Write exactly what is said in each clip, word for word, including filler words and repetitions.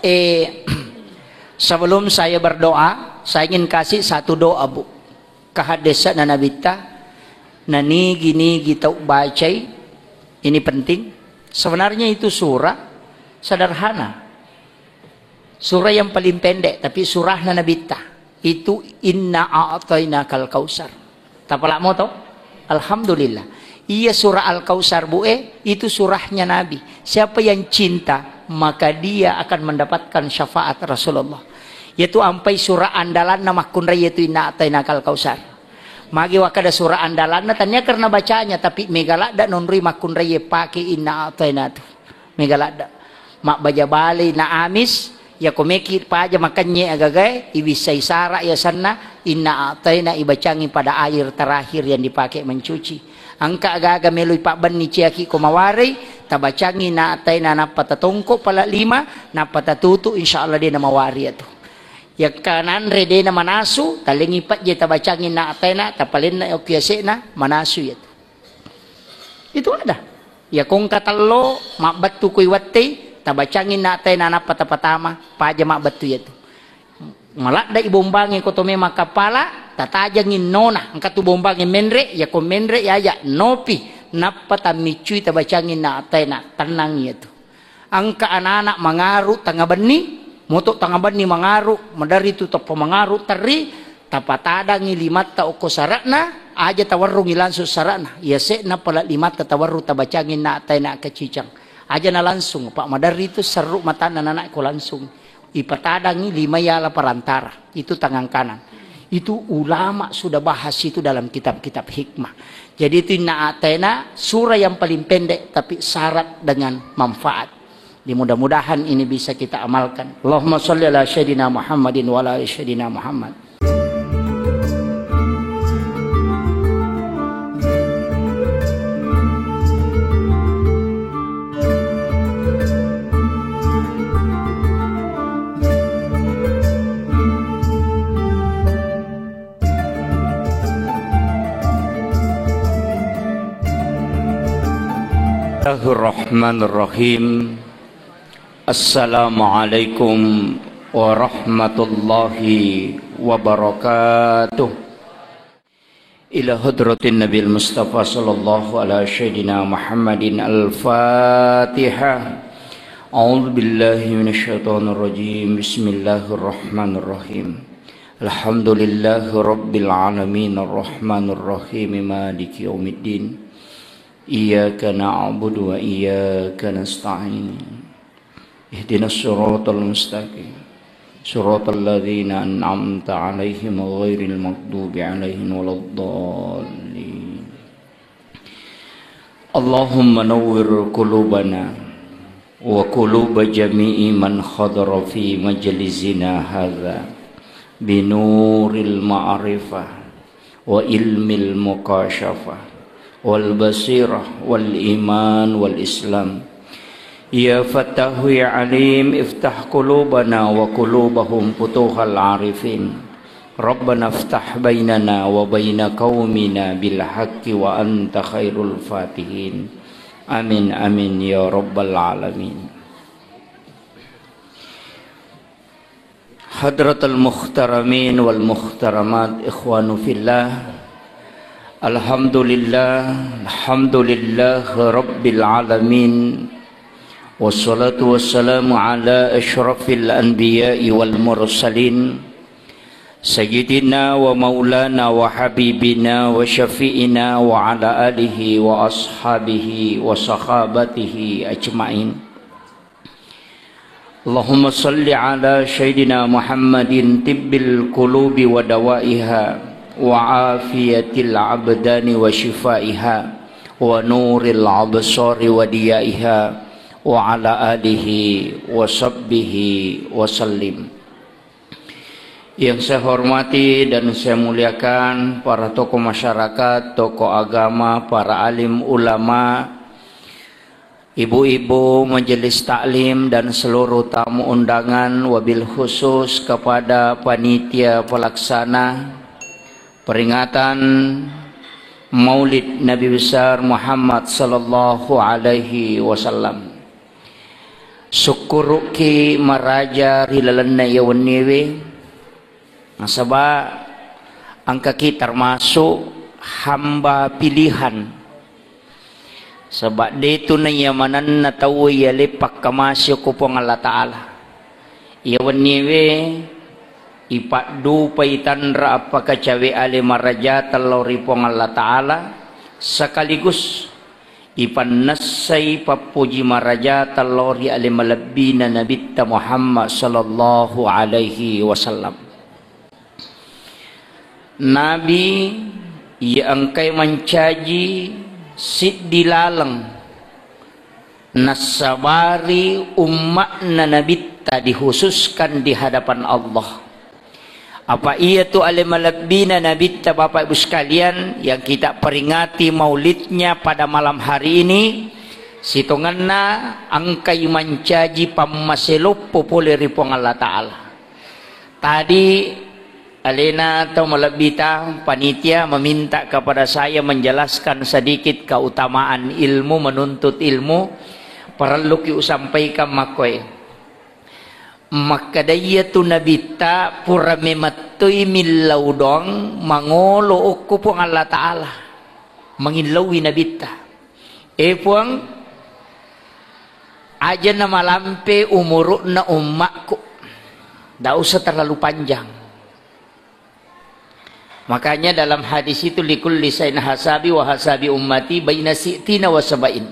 Eh, sebelum saya berdoa, saya ingin kasih satu doa, Bu. Kehadesan Nabitta, nanigi-nigi tau bacai, ini penting. Sebenarnya itu surah sederhana. Surah yang paling pendek, tapi surahna Nabitta. Itu inna a'tainakal kausar. Tapalak moto? Alhamdulillah. Iya surah Al-Kausar, Bu, eh, itu surahnya Nabi. Siapa yang cinta, maka dia akan mendapatkan syafaat Rasulullah. Yaitu ampai surah andalanna makkunrai yaitu inna a'tainakal kausar. Magi wakkada surah andalanna tania karena bacanya, tapi mega ladda nonroi makkunrai pake inna a'taina tu. Mega ladda. Mabbaja balei na amis, yako meki paja makennye agagae, ibissai sara yasenna, inna a'taina ibacangi pada air terakhir yang dipakai mencuci. Engka agaga meloi pabbenni ciaki ko mawarei, tabacangi inna a'taina nappa tatongko pala lima, nappa tatutu, insya Allah dena mawari atu. Yakka nanre dena manasu, talengi pajje tabacangi inna a'taina, tapalenna okki yase'na, manasu yatu. Itu ada. Ya kongka tello, mabbettu kui wettei, tabacangi inna a'taina nappa tapatama, paja mabbettu yatu. Maladda ibombangi ko to memang kappala, tatajangi nona, engka tu bombangi menre, ya ko menre ya aja, nopi, nappa tammiccui tabacangi inna a'taina, tennang yatu. Engka anak-anak mangaru tengah benni, moto tengah benni mangaru, maderri tu teppa mangaru terri, tapatadangi limatta okko sara'na, aja tawarrungi langsung sara'na. Yase'na pala limatta tawarru tabacangi inna a'taina kacicang. Aja na langsung, Pak, maderri tu serru matanna anak ko langsung. Ipatadangi lima yala perantara. Itu tangan kanan. Itu ulama sudah bahas itu dalam kitab-kitab hikmah. Jadi itu inna a'taina surah yang paling pendek tapi syarat dengan manfaat. Di mudah-mudahan ini bisa kita amalkan. Allahumma salli ala sayyidina Muhammadin wa ala ali sayyidina Muhammad. Bismillahirrahmanirrahim. Assalamualaikum warahmatullahi wabarakatuh. Ila hadratin Nabil Mustafa sallallahu ala sayyidina Muhammadin al-Fatihah. A'udzu billahi minasyaitonir rajim. Bismillahirrahmanirrahim. Alhamdulillahi rabbil alamin, arrahmanir rahim, maliki yaumiddin. Iyyaka na'budu wa iyyaka nasta'in. Ihdinas siratal mustaqim. Siratal ladzina an'amta 'alaihim ghairil maghdubi 'alaihim waladdallin. Allahumma nawwir qulubana wa quluba jami'i man hadara fi majlisina hadza binuril ma'rifah wa ilmil mukasyafah wal basirah wal iman wal islam. Ya Fattahu ya Alim, iftah qulubana wa qulubahum futuhal arifin. Rabbana iftah bainana wa baina qaumina bil haqqi wa anta khairul fatihin. Amin, amin, ya rabbal alamin. Hadratal muhtaramin wal muhtaramat, ikhwanu fillah. Alhamdulillah, alhamdulillah rabbil alamin. Wassalatu wassalamu ala asyrafil anbiya'i wal mursalin, sayyidina wa maulana wa habibina wa syafi'ina wa ala alihi wa ashabihi wa sahabatihi ajma'in. Allahumma salli ala sayyidina Muhammadin tibbil qulubi wa dawaiha wa afiyatil abdani wa shifaiha wa nuril absari wa diyaiha wa ala alihi wa sahbihi wa sallim. Yang saya hormati dan saya muliakan para tokoh masyarakat, tokoh agama, para alim ulama, ibu-ibu majelis taklim dan seluruh tamu undangan, wabil khusus kepada panitia pelaksana peringatan Maulid Nabi Besar Muhammad sallallahu alaihi wasallam. Sukkuru'ki maraja ri lalenna iya wenniewe, nasaba engkaki termasuk hamba pilihan. Saba detu naiya manenna tauwe iya leppa kamasi ko Puang Allah Ta'ala. Iya wenniewe ipaddupai tanra appakacawe ale marajatang lao ri Puang Allah Ta'ala, sekaligus ipannessai pappoji marajatang lao ri ale malebbina Nabitta Muhammad sallallahu alaihi wasallam. Nabi iya engkai mancaji siddi laleng nassabari umma'na Nabitta dikhususkan di hadapan Allah. Apa iya tu ale malebbina Nabitta, Bapak Ibu sekalian, yang kita peringati maulidnya pada malam hari ini, sitongenna engkai mancaji pammaseloppo pole ri Puang Allah Ta'ala. Tadi alena tau malebbita panitia meminta kepada saya menjelaskan sedikit keutamaan ilmu, menuntut ilmu, parelluki usampaikan makkoe. Makkeda iyatu Nabitta pura memettoi millau doang mangolo okko Puang Allah Ta'ala. Mangillauwi Nabitta. Eh Puang, aja namalampe umuru'na ummakku. Ndak usah terlalu panjang. Makanya dalam hadis itu, "Likulli sain hasabi wa hasabi ummati baina si'tina wa sabain."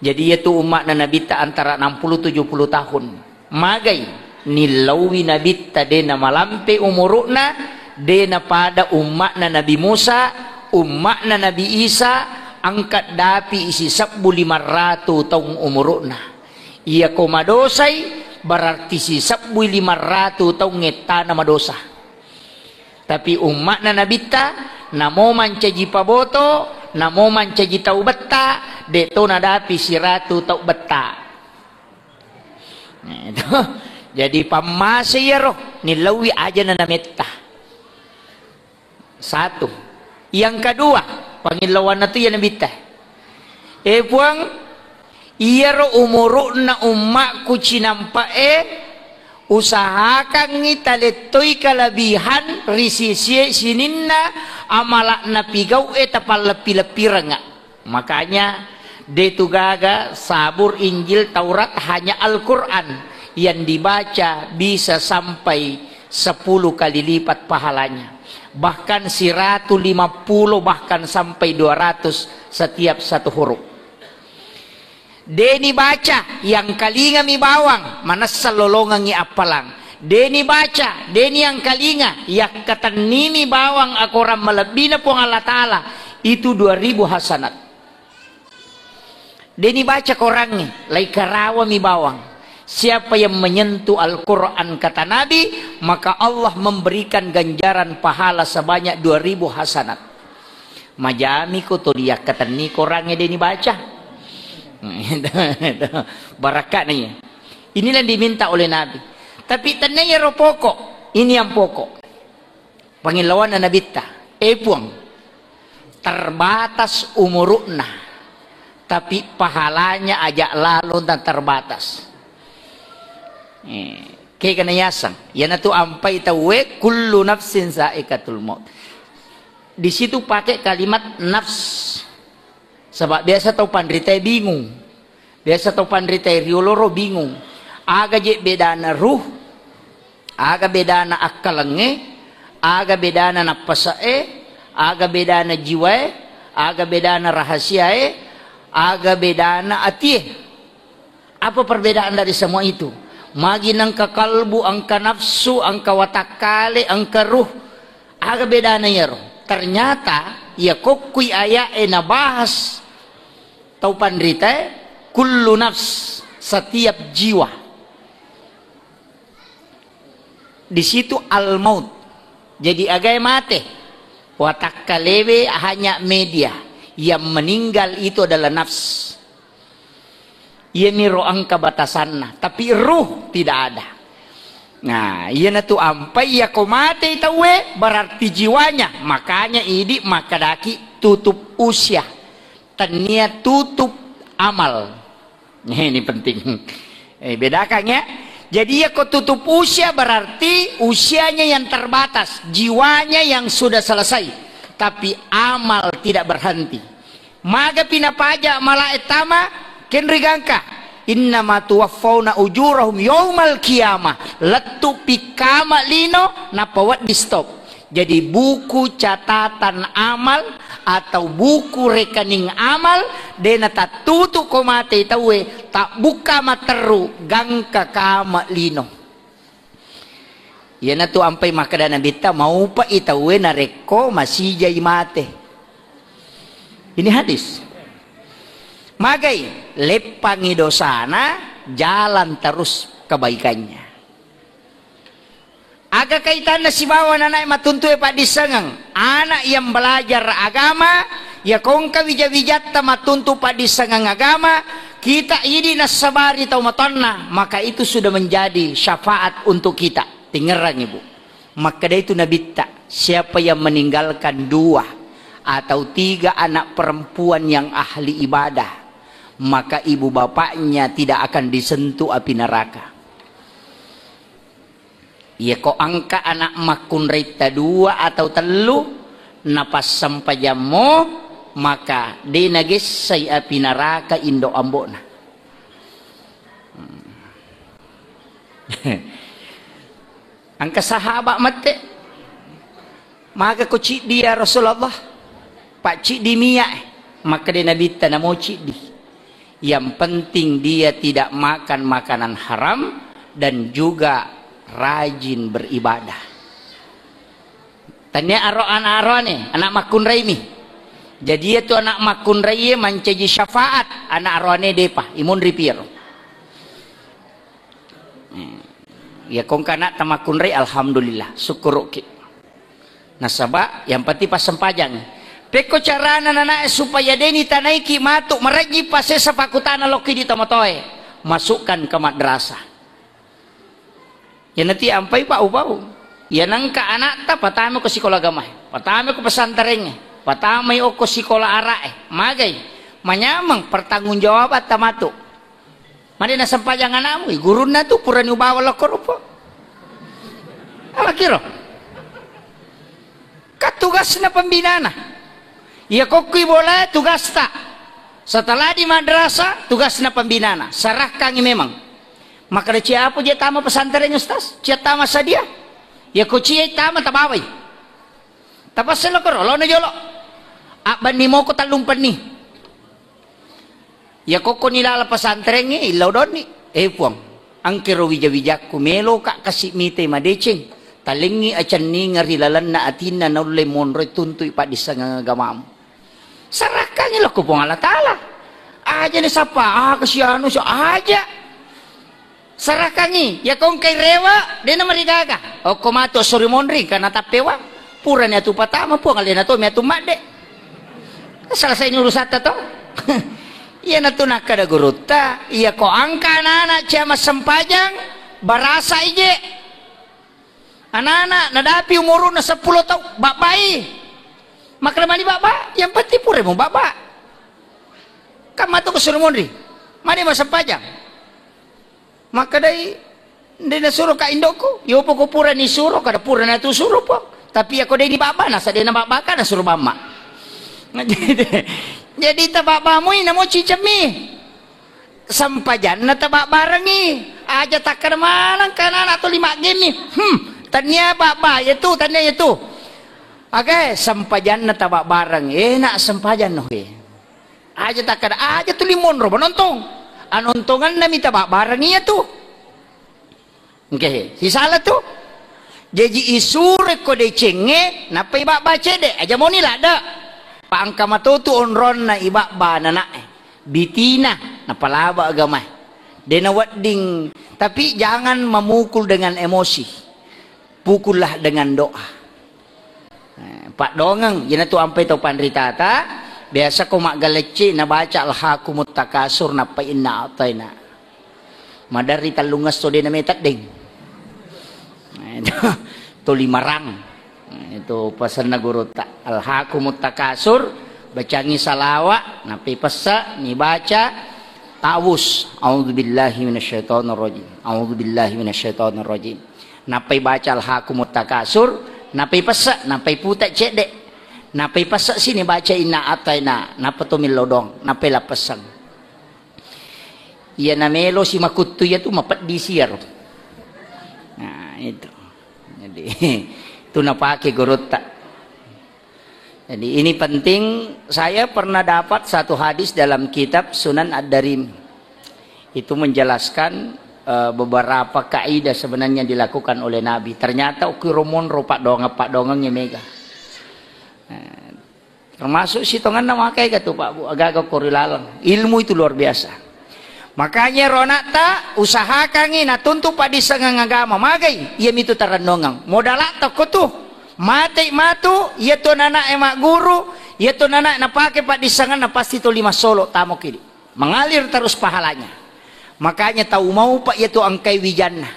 Jadi, iyatu umma'na Nabitta antara enam puluh tujuh puluh tahun. Magai nillauwi Nabitta de namalampe umuru'na, de napada umma'na Nabi Musa, umma'na Nabi Isa, angkat dapi isi sebbu lima ratu taung umuru'na. Iyako madosai, berarti sisebbui lima ratu taung ettana madosa. Tapi umma'na Nabitta, namo mancaji paboto, namo mancaji tau betta, de to nadapi siratu tau betta. Nah, itu. Jadi pammase iyaro, nillauwi aja na nametta. Satu. Yang kedua, pangillauanna tu iya Nabitta. Eh Puang, iyaro umuru'na ummakku cinampe'e, usahakangngi talettoi kalebihan ri sisie sininna amala'na pigau'e tapalleppi-leppirengnga. Makanya, de tu gaga Sabur, Injil, Taurat, hanya Al-Quran yang dibaca bisa sampai sepuluh kali lipat pahalanya. Bahkan siratu lima puluh, bahkan sampai dua ratus setiap satu huruf. Deni baca, yang kalingami bawang, manessa lolongengi appalang. Deni baca, deni yang kalinga, yakkatennimi bawang akorang malebbina Puang Allah Ta'ala, itu dua ribu hasanat. Deni baca korangnge, lai karawami bawang. Siapa yang menyentuh Al-Quran, kata Nabi, maka Allah memberikan ganjaran pahala sebanyak dua ribu hasanat. Majami ko tuli yakkatenni korangnge deni baca. Barakka'na iya. Inilah yang diminta oleh Nabi. Tapi tennaya ro pokok. Ini yang pokok. Pangillauanna Nabitta, "Eh Puang, terbatas umuru'na, tapi pahalanya aja lalo dan terbatas." Eh, kegana yaseng, iyanatu ampai tauwe, "Kullu nafsin za'iqatul maut." Di situ pakai kalimat nafs. Sebab biasa tau panritae bingung. Biasa tau panritae rioloro bingung. Aga je bedana ruh, aga bedana akkalengnge, aga bedana nappase'e, aga bedana jiwae, aga bedana rahasiae, aga bedana atie. Apa perbedaan dari semua itu? Magi nengka kalbu, engka nafsu, engka watakkale, engka ruh. Aga bedana iyaro? Ternyata iya kokkui aya'e nabahas tau panritae, kullu nafs, setiap jiwa. Di situ al-maut. Jadi agae mate? Watakkalewe hanya media. Yang meninggal itu adalah nafs. Iyaniro engka batasanna, tapi ruh tidak ada. Nah, iyanatu ampai iyako matei tauwe, berarti jiwanya. Makanya idi makkedaki tutup usia. Tennia tutup amal. Ini penting. Eh, bedakan ya. Jadi, ya, kau tutup usia berarti usianya yang terbatas, jiwanya yang sudah selesai, tapi amal tidak berhenti. Maga pinapaja malae tama, kenri gangka. Innama tuwaffauna ujurahum yaumal qiyamah. Lettu pikkama lino, nappa wedding stop. Jadi, buku catatan amal atau buku rekening amal, dena tattutu ko mate tauwe, tabbukka matteru, gangka kama lino. Iyanatu ampai makkeda Nabitta, maupai tauwe narekko masijai mate. Ini hadis. Magai, leppangi dosana, jalan terus kebaikannya. Aga kaitanna sibawa nanae matuntue paddissengeng? Anak yang belajar agama, ya kongka wija-wijatta matuntu paddissengeng agama, kita idi nassabari tau matonna, maka itu sudah menjadi syafaat untuk kita. Tingerang, Ibu. Makkeda itu Nabitta, siapa yang meninggalkan dua atau tiga anak perempuan yang ahli ibadah, maka ibu bapaknya tidak akan disentuh api neraka. Iya, ko engka anak makkunraitta dua atau tellu, napassempajammo, maka de nagessai api naraka indo ambo'na. Hmm. Engka sahabat mette, maga ko ciddi ya Rasulullah? Pak ciddi miak, maka de Nabitta namo ciddi. Yang penting dia tidak makan makanan haram dan juga rajin beribadah. Tania aro anak aroane, anak makkunraimi. Jadi itu anak makkunrai mancaji syafaat anak aroane depa, imunri piro. Hmm. Ya kongka anak tamakkunrai, alhamdulillah, syukuruki. Nasaba yang penting passempajang. Pekko carana nanae supaya deni tanaiki matu marajji pasesa pakutana lokki di tomatoe, masukkan ke madrasah. Ya nanti ampai pau-pau. Ya nangka anakta patama ko sikola agama, patama ko pesantren, patamai okko sikola arae, magai manyameng pertanggungjawaban tamatu. Mane nasempajang anakmu, i gurunna tu purani ubawa lokko rupo. Amakiro. Kan tugasna pembinana. Iya kokkui bola tugasta. Setelah di madrasah, tugasna pembinana. Serahkangi memang. Maka ada cia apa je tama pesantren Ustaz? Cia tama sadia. Ya ko cia tama tabawai. Tapaselo koro, lono jolo. Abbanni moko tallumpenni. Ya kokko ni lala pesantrengnge, illau donni. Eh, Puang, angkero wija-wijakku, meloka kasi mite madeceng. Talengngi acenninga ri lalenna atinna naulle monroi tuntui paddissengeng agamamu. Serahkangi lokko Puang Allah Ta'ala. Aja ni sapa, ah, kasianu, so aja. Sarakangngi, iya kongkai rewe, dena marigaga. Okko matu suri monri, karena tappewang. Purani atu patama, Puang, alena to mi atu madde. Selesai ni urusatta to. Iyanatu nakkeda gurutta, iya ko angka anak-anak cia massempajang, barasa ije. Anak-anak nadapi umuruna seppulo tau, babbai. Makkeda mani babba, yang penting pura mo babba. Kan matu ko suri monri. Mani massempajang. Makkedai, "Nde nasuro ka indokku?" "Yopo ko pura nisuro, kada pura natu suro po. Tapi ako deni babba, nasa dena babba ka nasuro bamma." Jadi, jadi tababamui namo cicemmi. Sempajanna tababbarengi. Aja takkada maneng ka anak to lima gemi. Hmm, tania babba, yetu, tania yetu. Oke, sempajanna tababbareng. Enak sempajan no he. Aja takkada, aja tuli monro manontong. Anontonganna mita babbareng iya tu. Oke, sisala tu. Jaji isure ko decengnge, nappai babba cede, aja moni ladde. Pa engka matotu onronna ibabba nanae. Bitina, napalaba agamae. Dena wedding, tapi jangan memukul dengan emosi. Pukullah dengan doa. Eh, paddongeng, iyanatu ampai tau panritata, biasa ko maggalecci nabaca alhaakumut takasur nappa inna a'taina. Maderri tellungesso de nameta deng. Eh, itu, to limarang. Eh, itu pasenna gurutta. Alhaakumut takasur, bacangi salawa, nappi pessa, nibaca, Ta'awuz, a'udzubillahi minasyaitonirrajim. A'udzubillahi minasyaitonirrajim. Nappai baca Alhaakumut Takasur, nappai pesse, nappai puta cedde. Nappai pesse sini baca inna a'taina, nappa to millau doang, nappai lappessang. Iya namelo si makuttu iya tu mapeddi si iyaro. Nah, itu. Jadi, itu napake gurutta. Jadi, ini penting. Saya pernah dapat satu hadis dalam kitab Sunan Ad-Darimi. Itu menjelaskan, eh, beberapa kaidah sebenarnya dilakukan oleh Nabi. Ternyata ukkiro monro paddoangeng-paddoangeng mega. Nah, termasuk sitongenna makai ga tu, Pak Bu, agaga ko ri laleng. Ilmu itu luar biasa. Makanya ro ana'ta usahakangi natuntu paddissengeng agama. Magai, iya mitu tarennungeng. Modala'ta ko tu. Matei matu, iya tu anana'e magguru, iya tu anana'e napake paddissengenna pasti tuli massolo tamo kidi. Mengalir terus pahalanya. Makanya tau maupa iya tu engkai wijanna.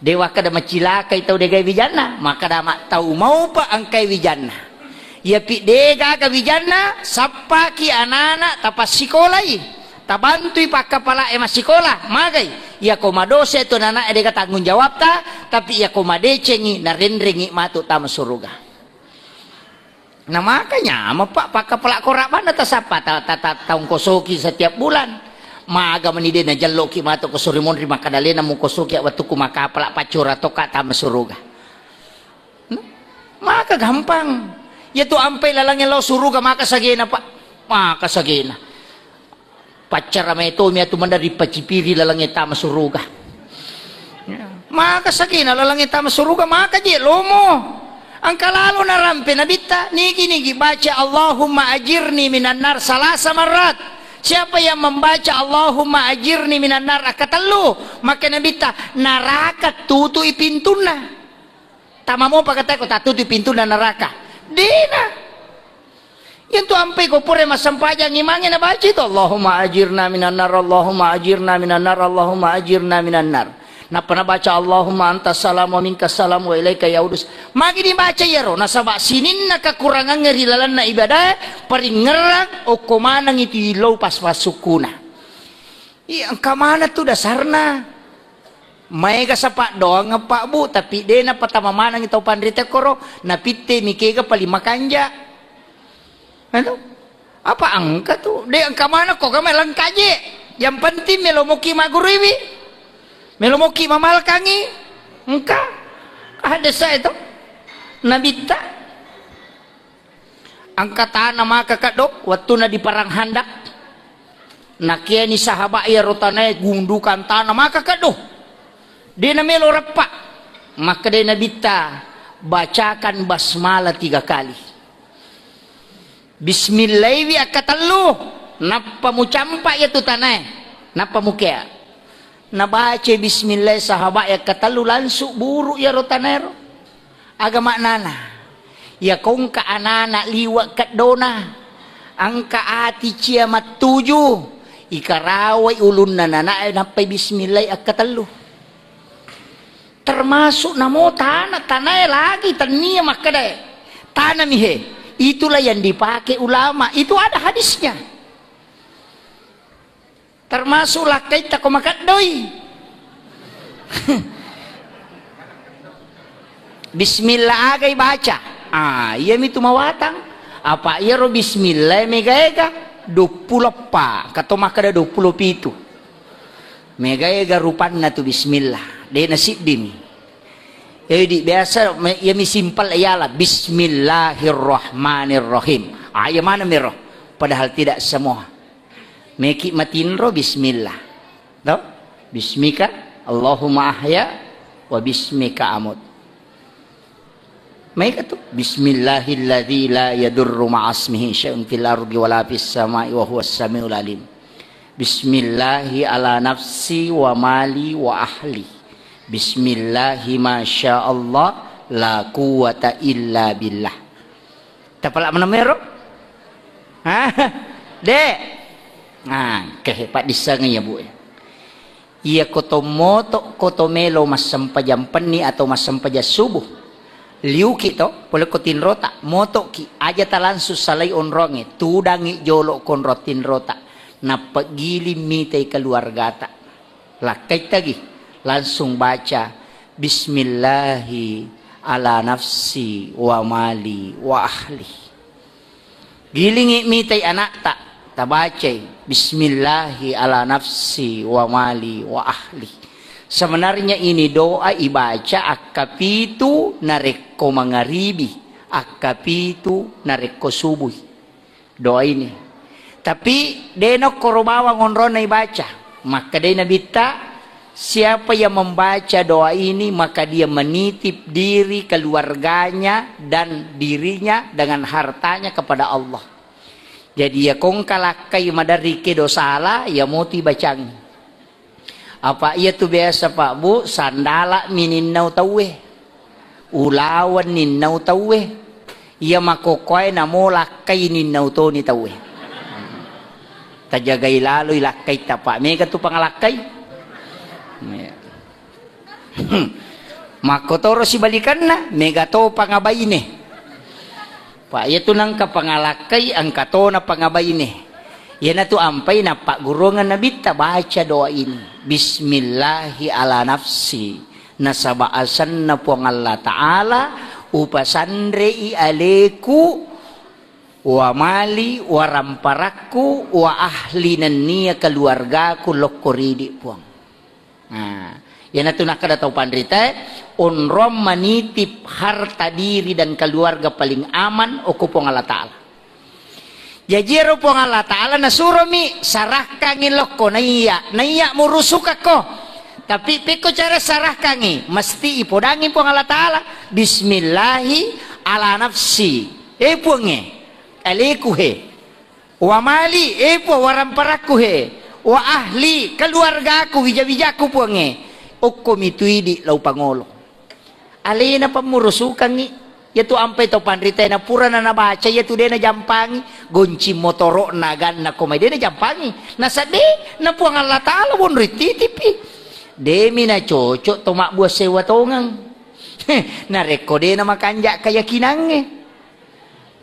De wakkeda macilakai tau degai wijanna, makkeda ma-, tau maupa engkai wijanna. Iyapi degaga wijanna, sappaki anana tapassikolai, tabantui pakkapala'e massikola, magai. Iyako madosa tu anana'e dega tanggung jawabta, tapi iyako madecengi narenrengi matu tama suruga. Nah, maka nyameng, Pak, pakkapala korabbanna tasappa, ta-, ta-, ta-, taungkosoki setiap bulan. Maga meni de najelloki matu ko suri monri makkeda alena mukosoki wettukku makkapala paccora tokka tama suruga. Nah, maka gampang. Iya tu ampai lalangnge lao suruga maka sagena, Pak. Maka sagena. Paccara maetomi atu menda ripacipiri lalangnge tama suruga. Ya. Maka sakina lalangnge tama suruga, maka je lomo. Engka lalo narampe Nabitta, nigi-nigi baca Allahumma ajirni minan nar salasa marrat. Siapa yang membaca Allahumma ajirni minan nar akkatellu, maka Nabitta, naraka tutui pintunna. Tama mopa katae ko tattutu pintunna naraka. Dena. Yentu ampai ko pura massempajang imangnge nabaca itu, "Allahumma ajirna minan nar, Allahumma ajirna minan nar, Allahumma ajirna minan nar." Nappa nabaca, "Allahumma antas salam wa minkas salam wa ilaika yaudus." Magi dibaca iyaro, nasaba sininna kekurangangnge ri lalenna ibadah, paringngerang okko maneng itu illau pas passukkuna. Iya, engka maneng tu dasarna. Maega sapaddoangeng, Pak Bu, tapi de napatama manengngi tau panrita koro, napitte mi kega paling makanja. Anu? Apa engka tu? De engka maneng ko ga melengka je. Yang penting melo moki magguruiwi. Melo moki mamalkangi. Engka. Ada saya tu. Nabitta. Engka tana maka keddo, wettunna di Perang Handak. Nakiani sahabat iyaro tanae gundukan tana maka keddo. De namelo reppa. Makkeda Nabitta, "Bacakan basmalah tiga kali. Bismillaiwi akkatellu, nappa mucampa iyatu tanae, nappa mukea." Nabaca bismillah sahabat yang ketellu langsung buru iyaro tanaero. Aga maknana? Iya kongka anana liwa keddona, engka ati cia mattuju, ikarawai ulunna nanae nappai bismillah akkatellu. Termasuk namo tana, tanae lagi tennia makkedae. Tanami he, itulah yang dipakai ulama. Itu ada hadisnya. Termasuk lakkaitta ko makeddoi. Bismillah agai baca. Ah, iya mitu mawatang. Apa iyaro bismillah mega-ega duappulo eppa, kato makkeda duappulo pitu. Mega-ega rupanna tu bismillah. De nasiddimi. Jadi biasa me-, iya mi simpel iyala bismillahirrahmanirrahim. Ah, iya mana miro? Padahal tidak semua. Meki matinro bismillah. To? Bismika Allahumma ahya wa bismika amut. Maega tu, "Bismillahilladzi la yadurru ma'asmihi syai'un fil ardi wala fis sama'i wa huwas samiul alim. Bismillahi ala nafsi wa mali wa ahli. Bismillahi masya Allah la quwwata illa billah." Tapala menemero? Hah? De. Nah, kehe paddisseng iya, Bu. Iya ko to moto, ko to melo massempajang penni atau massempajang subuh. Liuki to, pole ko tinrota, motoki, aja talangsu salai onronge, tudangi jolo konro tinrota. Nappa giling mitai keluargata. Lakkai tagi, langsung baca, "Bismillahi ala nafsi wa mali wa ahli." Gilingi mitai anakta, tabacai, "Bismillahi ala nafsi wa mali wa ahli." Sebenarnya ini doa ibaca akkapitu narekko mangaribi, akkapitu narekko subui. Doa ini. Tapi de nokkoro bawang onronna ibaca. Makkedai Nabitta, "Siapa yang membaca doa ini, maka dia menitip diri, keluarganya, dan dirinya dengan hartanya kepada Allah." Jadi, ya kongka lakkai maderri kedo sala, ya moti bacang. Apa iya tu biasa, Pak Bu, sandala mi ninnau tauwe. Ulawan ninnau tauwe. Iya makokkoe namo lakkai ninnau toni tauwe. Tajagai laloi lakkai tapa. Mega tu pangalakkai. Iya. Makkotoro sibalikanna, mega to pangabaine. Pak, iya tu nangka pangalakkai, engka tona pangabaine. Iyanatu ampai nappagguruangeng Nabitta baca doa ini. "Bismillahi ala nafsi." Nasaba asenna Puang Allah Ta'ala, upasanrei aleku, wa mali, wa ramparakku, wa ahli nennia keluargaku lokko ridi, Puang. Nah, iyanatu nakkeda tau panritae, onrong manitip harta diri dan keluarga paling aman okko Puang Allah Ta'ala. Jaji ero Puang Allah Ta'ala nasuromi, "Sarakkangi lokko naiya, naiya murusukakko." Tapi pekko cara sarakkangi, mesti ipodangi Puang Allah Ta'ala, "Bismillahi ala nafsi." Eh, Puangnge, aleku he. "Wa mali, eh, Puang, wa ramparakku he. Wa ahli, keluargaku, wija-wijaku, Puangnge. Okko mitu idi lau pangolo." Alena pammurusukangngi. Iyatu ampai tau panritae na purana nabaca, iyatu de najampangi. Goncing motoro'na, aganna ko mai de najampangi. Nasaba na Puang Allah Ta'ala wonroi titipi. Demi nacocok to mabbua sewa tongeng. Narekko de namakanja keyakinangnge.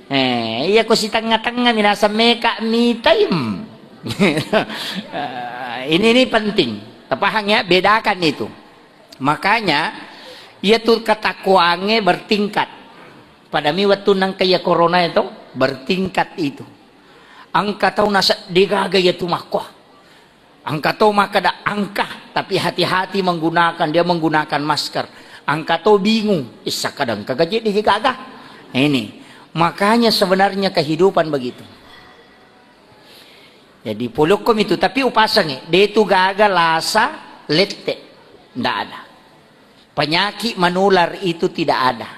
Eh, iya ko sitengnga-tengnga mi naseng meka mitai. Hmm. Eh, ini, ini penting. Tapahang ya, bedakan itu. Makanya, iya tu ketakwaangnge bertingkat. Pada mi wettu nangka iya corona itu, bertingkat itu. Engka tau naseddi gaga iya tu makkoa. Engka to makkeda engka, tapi hati-hati menggunakan, dia menggunakan masker. Engka to bingung, issa kadang kagaje deh gaga. Ini. Makanya sebenarnya kehidupan begitu. Jadi polokkom itu, tapi upasangi, de tu gaga lasa lette. Ndak ada. Penyakit menular itu tidak ada.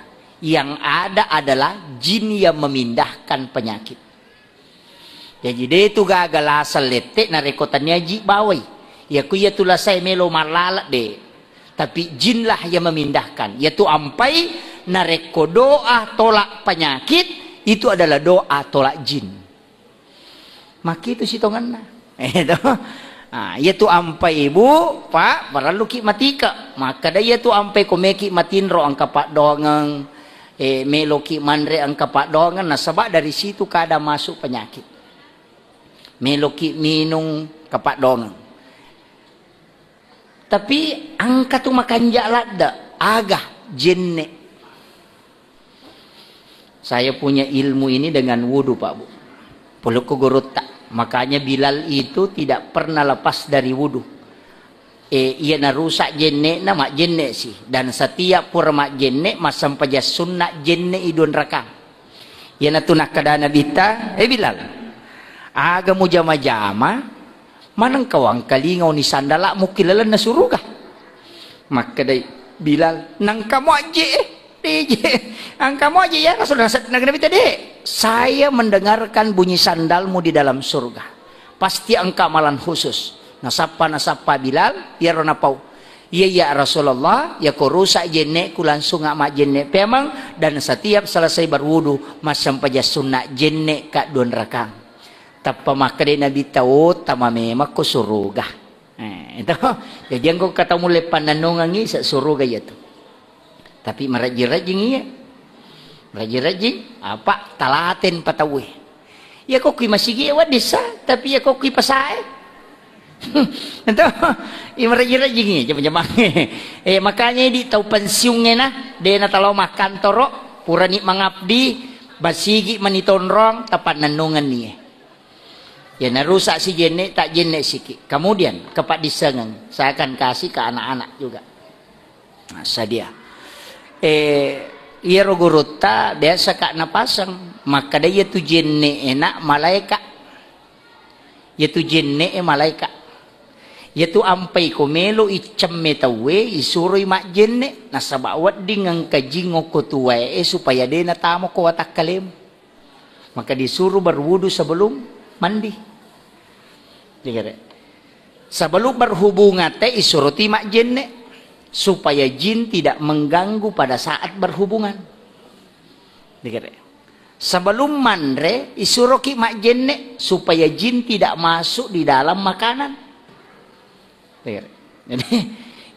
Yang ada adalah jin yang memindahkan penyakit. Jaji de tu gaga lasa lette narekko tania ji bawai. Iya ku iya tu lasae melo mallala de. Tapi jinlah yang memindahkan. Iya tu ampai narekko doa tolak penyakit, itu adalah doa tolak jin. Makkitu sitongenna. Itu. Ah, iya tu ampai, Bu, Pak, parelluki matike. Makkeda iya tu ampai ko meki matinro engka paddoangeng, eh, meloki manre engka paddoangeng, nasaba dari situ kada masuk penyakit. Meloki minung kepaddoangeng. Tapi engka tu makanja ladde, aga jenne. Saya punya ilmu ini dengan wudu, Pak Bu. Polokko gurutta. Makanya Bilal itu tidak pernah lepas dari wudu. Eh, iya narusak jenne'na, majjenne si. Dan setiap pura majjenne, massempajang sunna jenne i dua rakang. Iyanatu nakkeda Nabitta, "Eh Bilal, aga mujama-jama, maneng kawangkalinga oni sandala'mu ki lalenna suruga?" Makkedai Bilal, "Nangka muajje, eh, deje. Angka muajje ya Rasul." Nabitta, "De, saya mendengarkan bunyi sandalmu di dalam surga. Pasti engka amalan khusus." Nasappa, nasappa Bilal, iyaro napau. "Iya, iya, Rasulullah, yako rusak jenne'ku langsung majjenne pemeng, dan setiap selesai berwudu, massempajang sunna jenne ka dua rakang." Tappa makkeda Nabitta, "Oh, tama memang ko suruga." Eh, itu. Jadi engka tau mulle pannennungengngi se suruga iya tu. Tapi marajjing-rajjing iya. Marajjing-rajjing, apa talaten patauwe. Iya ko kui masigi wedding sa, Tapi iya kokki pasae. Ento, iya marejing-rejingi jama-jamangnge. Eh, makanya idi tau pensiungnge na, de na talao makkantoro, purani mangabdi, basigi mani tonrong, tapannennungenni. Ya narusak si jenne, tak jenne siki. Kemudian, kepaddissengeng, saya akan kasih ke anak-anak juga. Nah, sadia. Eh, iyaro gurutta biasa ka napaseng, makkeda iya tu jenne enak malaika. Iyatu jenne'e malaeka. Iyatu ampai ko melo iccemme tauwe, isuroi majjenne, nasaba wedding engka jing okko tuwae supaya de natamo ko watakkalemu. Maka disuruh berwudu sebelum mandi. Dikere. Sebelum berhubungan te isuroti majjenne supaya jin tidak mengganggu pada saat berhubungan. Dikere. Sebelum manre, isuroki majjenne supaya jin tidak masuk di dalam makanan. Jadi,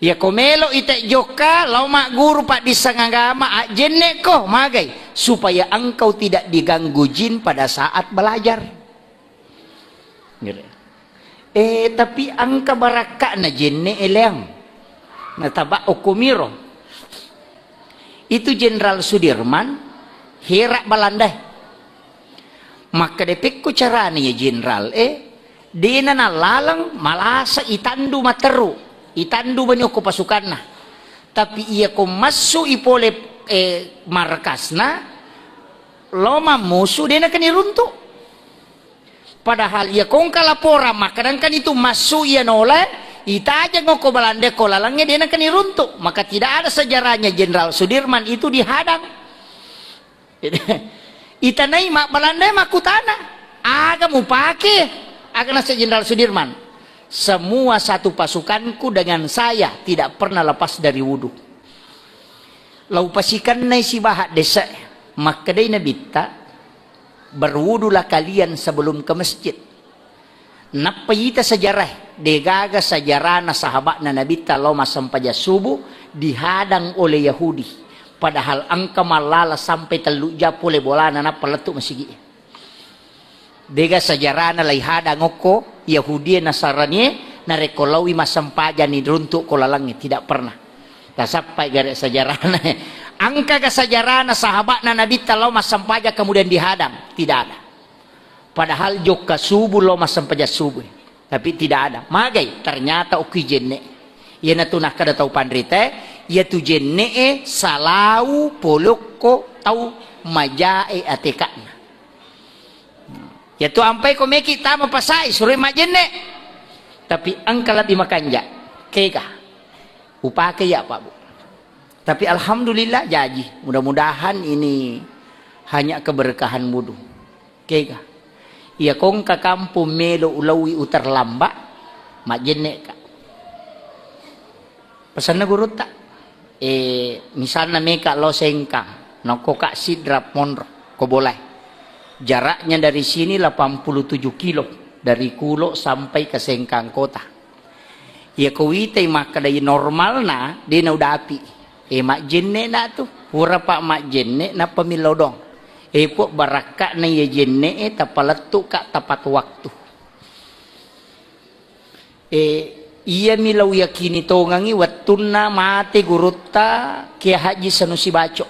iya ko melo ite jokka, lao magguru paddisseng agama, ajjenne ko, magai, supaya engkau tidak diganggu jin pada saat belajar. Gitu. Eh, tapi engka barakka'na jenne eleang. Nataba okkomiro. Itu Jenderal Sudirman, hera Balandae. Makkeda pekko carana ya Jenderal, eh, dena nalaleng malasa itandu materu, itandu bani okko pasukanna. Tapi iya ko massu i pole, eh, markasna, lo mammusu dena kani runtu. Padahal iya kongka laporan makkadangkan itu massu iya nolae, itajeng okko Balandae ko lalengnge dena kani runtu. Maka tidak ada sejarahnya Jenderal Sudirman itu dihadang. Itanai ma Balandae makkutana, aga mupake, aga nase Jenderal Sudirman. Semua satu pasukanku dengan saya tidak pernah lepas dari wudu. Lau pasikennai sibaha dese, makkedai Nabitta, berwudulah kalian sebelum ke masjid. Nappa ita sejarah, degaga sejarahna sahabatna Nabitta lao massempajang subuh dihadang oleh Yahudi. Padahal engka mallala sampai tellu jam pole bolana nappa lettu masigi. Dega sejarahna lai hadang okko Yahudi Nasarani narekko laui massempajang ni runtuk ko lalangnge, tidak pernah. Tasappai gare sejarahna. Engkaga sejarahna sahabatna Nabitta lao massempajang kemudian dihadang? Tidak ada. Padahal jokka subuh lo massempajang subuh. Tapi tidak ada. Magai, ternyata okki jenne. Iyanatu nakkeda tau panrita, iyatu jenne e salau polokko tau majae ateka'na. Iyatu ampai ko meki tama pasai suroi majjenne. Tapi engka lebbi makanja. Kega. Upake ya Pak Bu. Tapi alhamdulillah jaji. Mudah-mudahan ini hanya keberkahan wudu. Kega. Iya kongka kampung melo ulaui uterlamba, majjenne ka. Pesanna gurutta. Eh, misalna meka lo Sengkang, nokko ka Sidrap monro, ko bolai. Jaraknya dari sini delapan puluh tujuh kilo dari Kulo sampai ke Sengkang kota. Iya ko witai makkeda normalna, de na udapi. Eh, majjenne na tu. Pura pa majjenne, nappa millau dong. Eh, Puang, barakka'na iya jenne e, tapalettu ka tepat waktu. Eh, iya milau yakini tongangi wettunna mate gurutta Kiai Haji Sanusi Baco.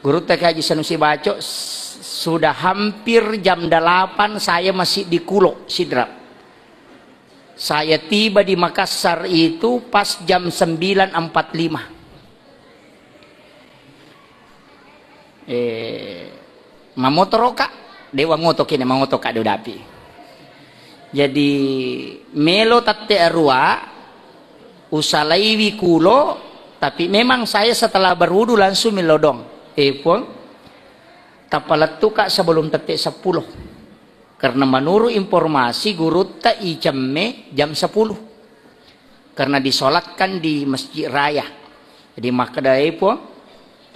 Gurutta Kiai Haji Sanusi Baco, s-, sudah hampir jam delapan saya masih di Kulo, Sidrap. Saya tiba di Makassar itu pas jam sembilan empat lima. Eh, mamotoro ka, dewa ngoto kene mangoto ka de udapi. Jadi, melo tette arua, usalaiwi Kulo, tapi memang saya setelah berwudu langsung millau dong. Eh, Puang, tapalettu ka sebelum tette sepuluh. Karena menurut informasi gurutta icemme jam sepuluh. Karena disolatkan di Masjid Raya. Jadi makkeda, "Eh, Puang,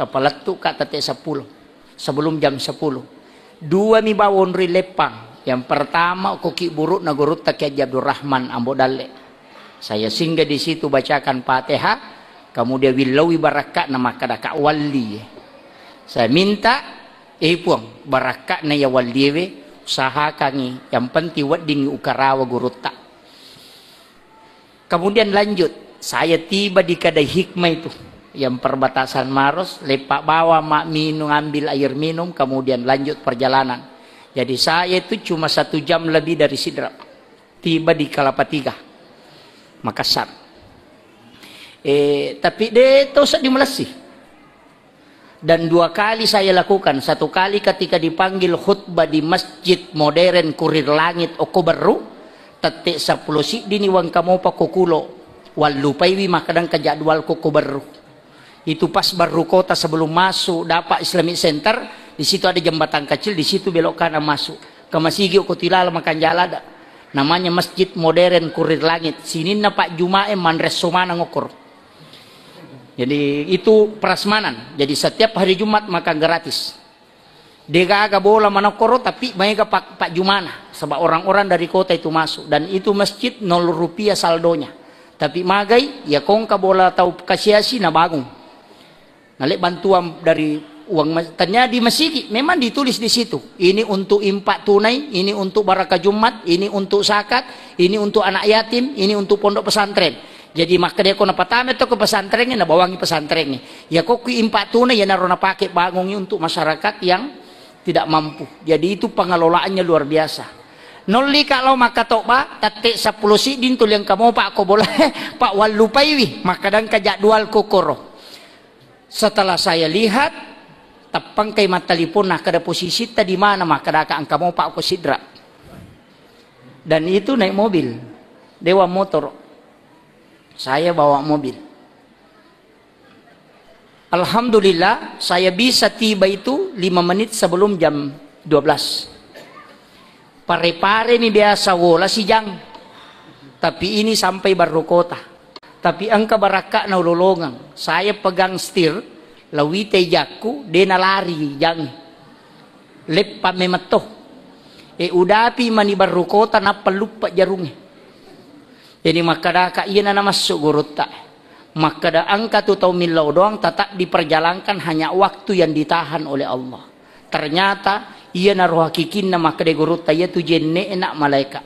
tapalettu ka tette sepuluh. Sebelum jam sepuluh." Dua mi bawang ri Leppang. Yang pertama, ko ki burukna gurutta Kiai Haji Abdurrahman Ambo Dalle. Saya singgah di situ, bacakan Fatihah, kemudian willaui barakka'na, makkeda ka walli. Saya minta, "Eh, Puang, barakka'na ya walliwe, Usahakangi, yang penting weddingngi ukarawa gurutta. Kemudian lanjut, saya tiba di kedai Hikmah itu, yang perbatasan Maros, lepak bawa mak minum, ambil air minum, kemudian lanjut perjalanan. Jadi saya itu cuma satu jam lebih dari Sidrap. Tiba di Kelapa Tiga, Makassar. Eh, tapi de tosa di Melessi. Dan dua kali saya lakukan. Satu kali ketika dipanggil khutbah di Masjid Modern Kurir Langit Okko Berru, tette seppulo siddini wangkamopa ko kulo, wallupaiwi makkadang ka jadwal ko Okko Berru. Itu pas Berru Kota sebelum masuk Dapak Islamic Center, di situ ada jembatan kecil, di situ belok kanan masuk. Ke masigi ko tilala makan jala ada. Namanya Masjid Modern Kurir Langit. Sininna Pak Jumae manresso manang okor. Jadi itu prasmanan. Jadi setiap hari Jumat makan gratis. Degaga bola manokkoro, tapi maega pak, pak jumana, sebab orang-orang dari kota itu masuk, dan itu masjid nol rupiah saldonya. Tapi magai, ya kongka bola tau kasiasi na bangun. Nale bantuan dari uang mas-, ternyata di masigi memang ditulis di situ. Ini untuk impak tunai, ini untuk baraka Jumat, ini untuk zakat, ini untuk anak yatim, ini untuk pondok pesantren. Jadi makkedeko napatame to ke pesantrennya, nabawangi pesantrennya. Ya kok kui impak tunai, ya naro napake bangungi untuk masyarakat yang tidak mampu. Jadi itu pengelolaannya luar biasa. Nolli ka lao makkatobba, tette seppulo sidding tuli engka mopa ko bola, pak wallupaiwi, makkadang ka jadwal kokoro. Setelah saya lihat, tappangkai mattalipun, nakkeda posisitta di mana, makkadaka engka mopa ko Sidra. Dan itu naik mobil, dewa motor. Saya bawa mobil. Alhamdulillah, saya bisa tiba itu lima menit sebelum jam dua belas. Pare-pare mi biasa wola sijang. Tapi ini sampai Barru Kota. Tapi engka barakka'na ulolongeng. Saya pegang setir, lawite jakku, de nalari jang. Leppa memetto. E udapi mani Barru Kota, nappa luppa jarunge. Jadi makkadaka iyana namassu gurutta. Makkada engka tu tau millau doang tetap diperjalankan, hanya waktu yang ditahan oleh Allah. Ternyata iyana roh hakikinna makkada gurutta, iya tu jenne'na malaikat.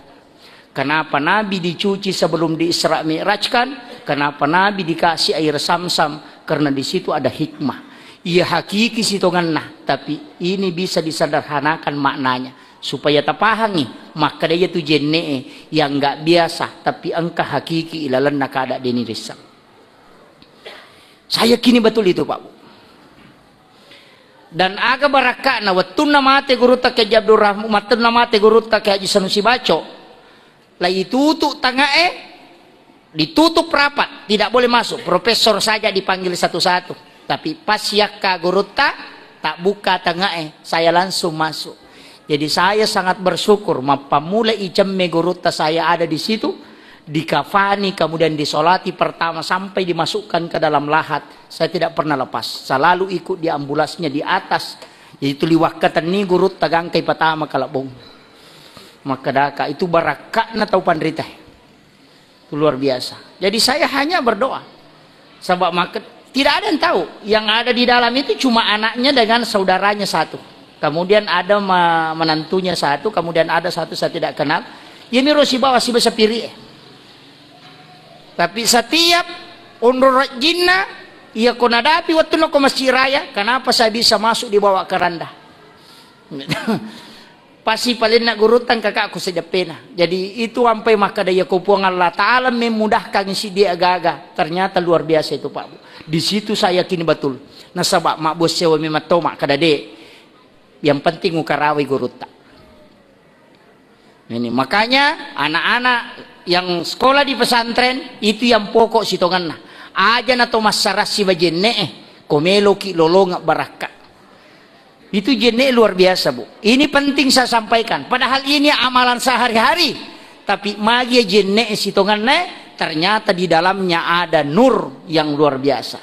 Kenapa Nabi dicuci sebelum di Isra Mi'rajkan? Kenapa Nabi dikasih air Samsam? Karena di situ ada hikmah. Iya hakiki sitongenna, tapi ini bisa disederhanakan maknanya. Supaya tapahangi, makkeda iya tu jenne'e yang nggak biasa, tapi engka hakiki ilalenna kada deni risseng. Saya yakini betul itu, Pak Bu. Dan aga barakka'na, wettunna mate gurutta Kiai Haji Abdul Rahman, wettunna mate gurutta Kiai Haji Sanusi Baco, lai tutu tangae, ditutup rapat, tidak boleh masuk. Profesor saja dipanggil satu-satu. Tapi pas yakka gurutta, tak buka tangae, saya langsung masuk. Jadi saya sangat bersyukur, mappammula icemme gurutta saya ada di situ, dikafani, kemudian disolati pertama sampai dimasukkan ke dalam lahat. Saya tidak pernah lepas, selalu ikut di ambulansnya di atas. Jadi tuli wakkatenni gurutta gangkai patama kalebbong. Makkedaka itu barakka'na tau panrita. Itu luar biasa. Jadi saya hanya berdoa. Sebab maka tidak ada yang tahu. Yang ada di dalam itu cuma anaknya dengan saudaranya satu. Kemudian ada ma-, menantunya satu, kemudian ada satu saya tidak kenal. Iya miro sibawa siba sapiri. Tapi setiap onro rajinna, iya ko nadapi waktu ko masjid raya, kenapa saya bisa masuk dibawa keranda? Pasti palenna gurutta kakakku sedeppena. Jadi itu ampai makkeda iya ko Puang Allah Ta'ala memudahkan siddi aga-aga. Ternyata luar biasa itu, Pak Bu. Di situ saya yakin betul. Nasaba mabbuasewa memang to makkeda de. Yang penting ukarawai gurutta. Ini makanya anak-anak yang sekolah di pesantren itu yang pokok sitongenna. Aja na to massarassi bajenne'e, ko meloki lolongeng barakka. Itu jenne luar biasa, Bu. Ini penting saya sampaikan. Padahal ini amalan sehari-hari. Tapi magi jenne sitonganne, ternyata di dalamnya ada nur yang luar biasa.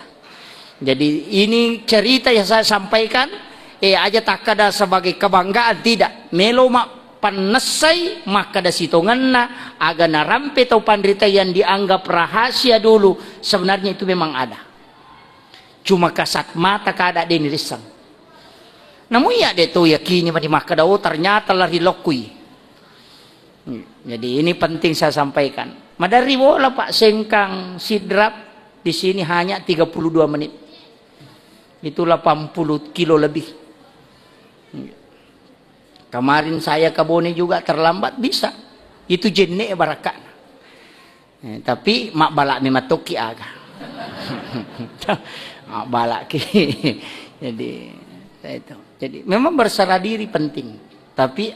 Jadi ini cerita yang saya sampaikan, eh, aja takkada sebagai kebanggaan, tidak. Melo mak pannessai makkada sitonganna, aga narampe tau panrita yang dianggap rahasia dulu, sebenarnya itu memang ada. Cuma kasat mata kada deni rissang. Namu iya de' to yakini mani makkeda, "Oh, ternyata lari lokkui." Jadi ini penting saya sampaikan. Maderri bola, Pak, Sengkang, Sidrap, di sini hanya tiga puluh dua menit. Itu delapan puluh kilo lebih. Kemarin saya ke Bone juga terlambat bisa. Itu jenne' barakka'. Eh, tapi mabbala' memang tokki aga. Mabbala'ki. Jadi, itu. Jadi, memang berserah diri penting. Tapi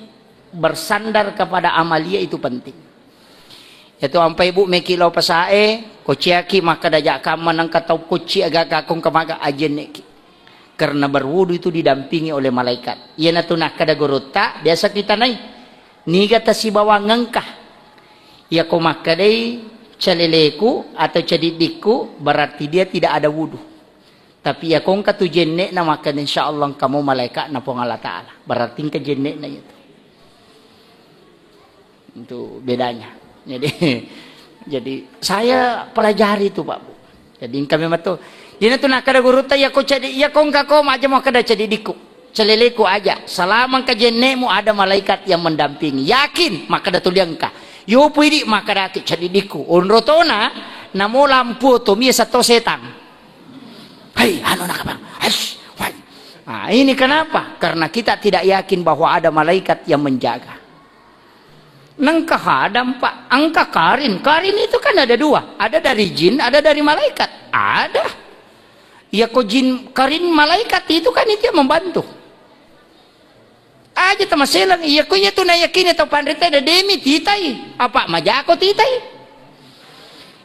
bersandar kepada amalia itu penting. Itu ampai, Bu, meki lao pasae, kociaki makkeda ja' kamma nengka tau kocci aga-aga kong kemaga ajenne'ki. Karena berwudu itu didampingi oleh malaikat. Iyanatu nakkeda gurutta, biasa kita nai. Niga tasibawang engka. Iyako makkedai caleleku atau cadiddikku, berarti dia tidak ada wudu. Tapi iyako engka tu jenne'na makkeda, "Insya Allah engka mo malaikatna Puang Allah Ta'ala." Berarti engka jenne'na itu. Itu bedanya. Jadi, jadi saya pelajari itu, Pak, Bu. Jadi engka memang tu. Iyanatu nakkeda gurutta, "Iyako cadi, iyako engka ko maja makkeda cadiddikku. Caleleku aja. Selama engka jenne'mu ada malaikat yang mendampingi. Yakin?" Makkeda tuli engka. Yopu idi makkedaki cadiddikku. Onro tona, namo lampu oto, mie sato setang. Hei, anu nakabang. Hais, wai. Ah, ini kenapa? Karena kita tidak yakin bahwa ada malaikat yang menjaga. Nengka Adam, Pak, engka Karin. Karin itu kan ada dua, ada dari jin, ada dari malaikat. Ada. Iyako jin Karin malaikat itu kan itu yang membantu. Aja tamaselang, iyako iyatu nayakini tau panrita de' demi titai. Apa majako titai?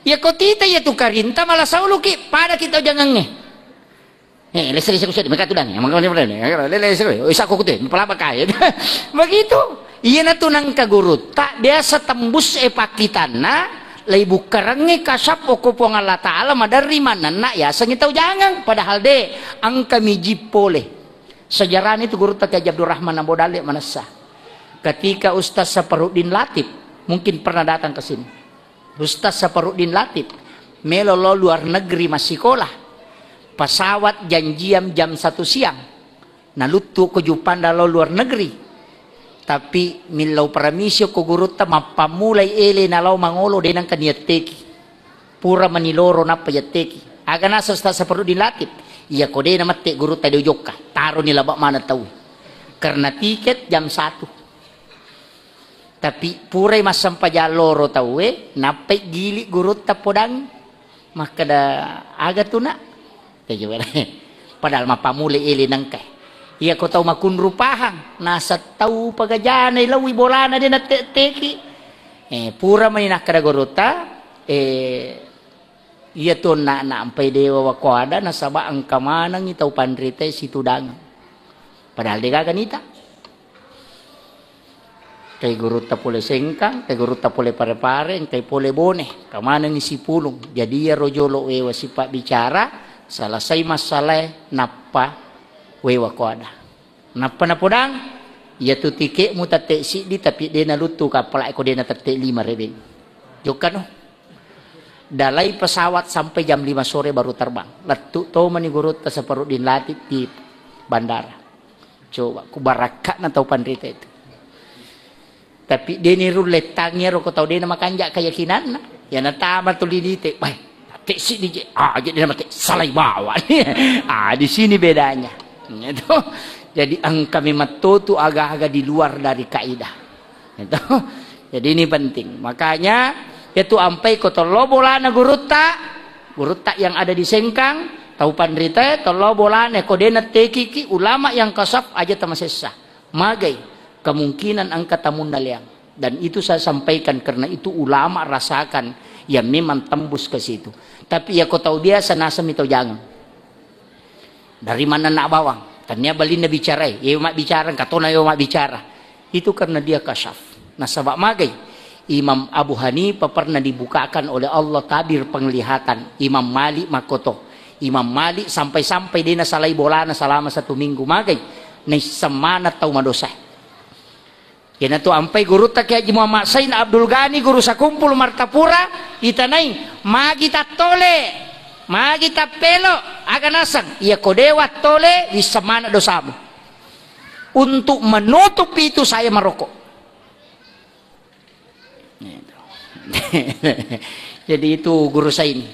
Iyako titai iyatu Karinta malah sauluki, pada kita jangangnge. Eh, lese-lese kusedi, meka tudang. Lese-lese, oh, isa ko kute, palapa kae. Begitu. Iyanatu nengka gurutta, biasa tembus e pakkitanna, lai bukkarengnge kasap okko Puang Allah Ta'ala, maderri manenna, yasengngi tau jangang. Padahal de', engka mi jin pole. Sejarahnya itu gurutta Kiai Haji Abdurrahman Ambo Dalle manessa. Ketika Ustaz Saparuddin Latip, mungkin pernah datang ke sini. Ustaz Saparuddin Latip, melo lo luar negeri massikola. Pesawat janjian jam satu siang. Naluttu ko Juppandang lao luar negeri. Tapi millau paramisi ko gurutta, mappammulai ele nalao mangolo, de' nengka niatteki. Pura mani loro nappa yatteki. Aga naseng Ustaz Saparuddin Latip? Iyako de' namette gurutta de' ujokka. Taroni laba' maneng tau. Karena tiket jam satu. Tapi purai massempajang loro tauwe, nappai gili gurutta podang. Makkeda, "Aga tu, Nak?" Tejo wele. Padahal mappammulai ele nengka. Iyako tau makunru pahang, naseng tau pagajana ilaui bolana de' natte-teki. Eh, pura mani nakkeda gurutta, eh, iyatu onna' nampai dewa wakoada nasaba' engka manengngi tau panritae situdangeng. Padahal de' gaga nita. Engkai gurutta pole Sengkang, engkai gurutta pole Pare-Pare, engkai pole Bone. Kamanenni sipulung. Jadi iyaro jolo' wewa sipabbicara, selesai massalae, nappa wewa koada. Nappa napodang, iyatu tiketmu tette' siddi, tapi de' naluttu kappala'e ko de' natette' lima rebeng. Jokkano. Dalai pesawat sampai jam lima sore baru terbang. Lettu' to mani gurutta Saparuddin Latip di bandara. Coba, ku barakka'na tau panrita itu. Tapi de' ni rullettangi ero ko tau de' namakanja' keyakinanna. Ya natama tuli dite, "Wai, tette' siddi je." Ah, jadi nama te salai bawa. Ah, di sini bedanya. Gitu. Jadi engka memang to tu aga-aga di luar dari kaidah. Gitu. Jadi ini penting. Makanya, iyatu ampai ko tello bolana gurutta, gurutta yang ada di Sengkang, tau panritae, tello bolana ko de' nattekiki, ulama yang kasaf aja tamasessa. Magai, kemungkinan engka tamunna leang. Dan itu saya sampaikan karena itu ulama rasakan yang memang tembus ke situ. Tapi iyako tau biasa, nasemmi tau jangang. Dari manenna bawang? Tania balinna bicarai, iya mabbicara, engka tona iya mabbicara. Itu karena dia kasyaf. Nasaba' magai, Imam Abu Hanifah pernah dibukakan oleh Allah tabir penglihatan. Imam Malik makkoto. Imam Malik sampai-sampai de' nasalai bolana selama satu minggu. Magai, naisseng maneng tau madosa. Iyanatu ampai gurutta Kiai Haji Muhammad Sain Abdul Ghani, guru sakumpul Martapura, itanai, magi tattole, magi tappelo, aga naseng, iyako de' wattole, wisseng maneng dosamu. Untuk menutup itu saya merokok. Jadi itu guru saya ini.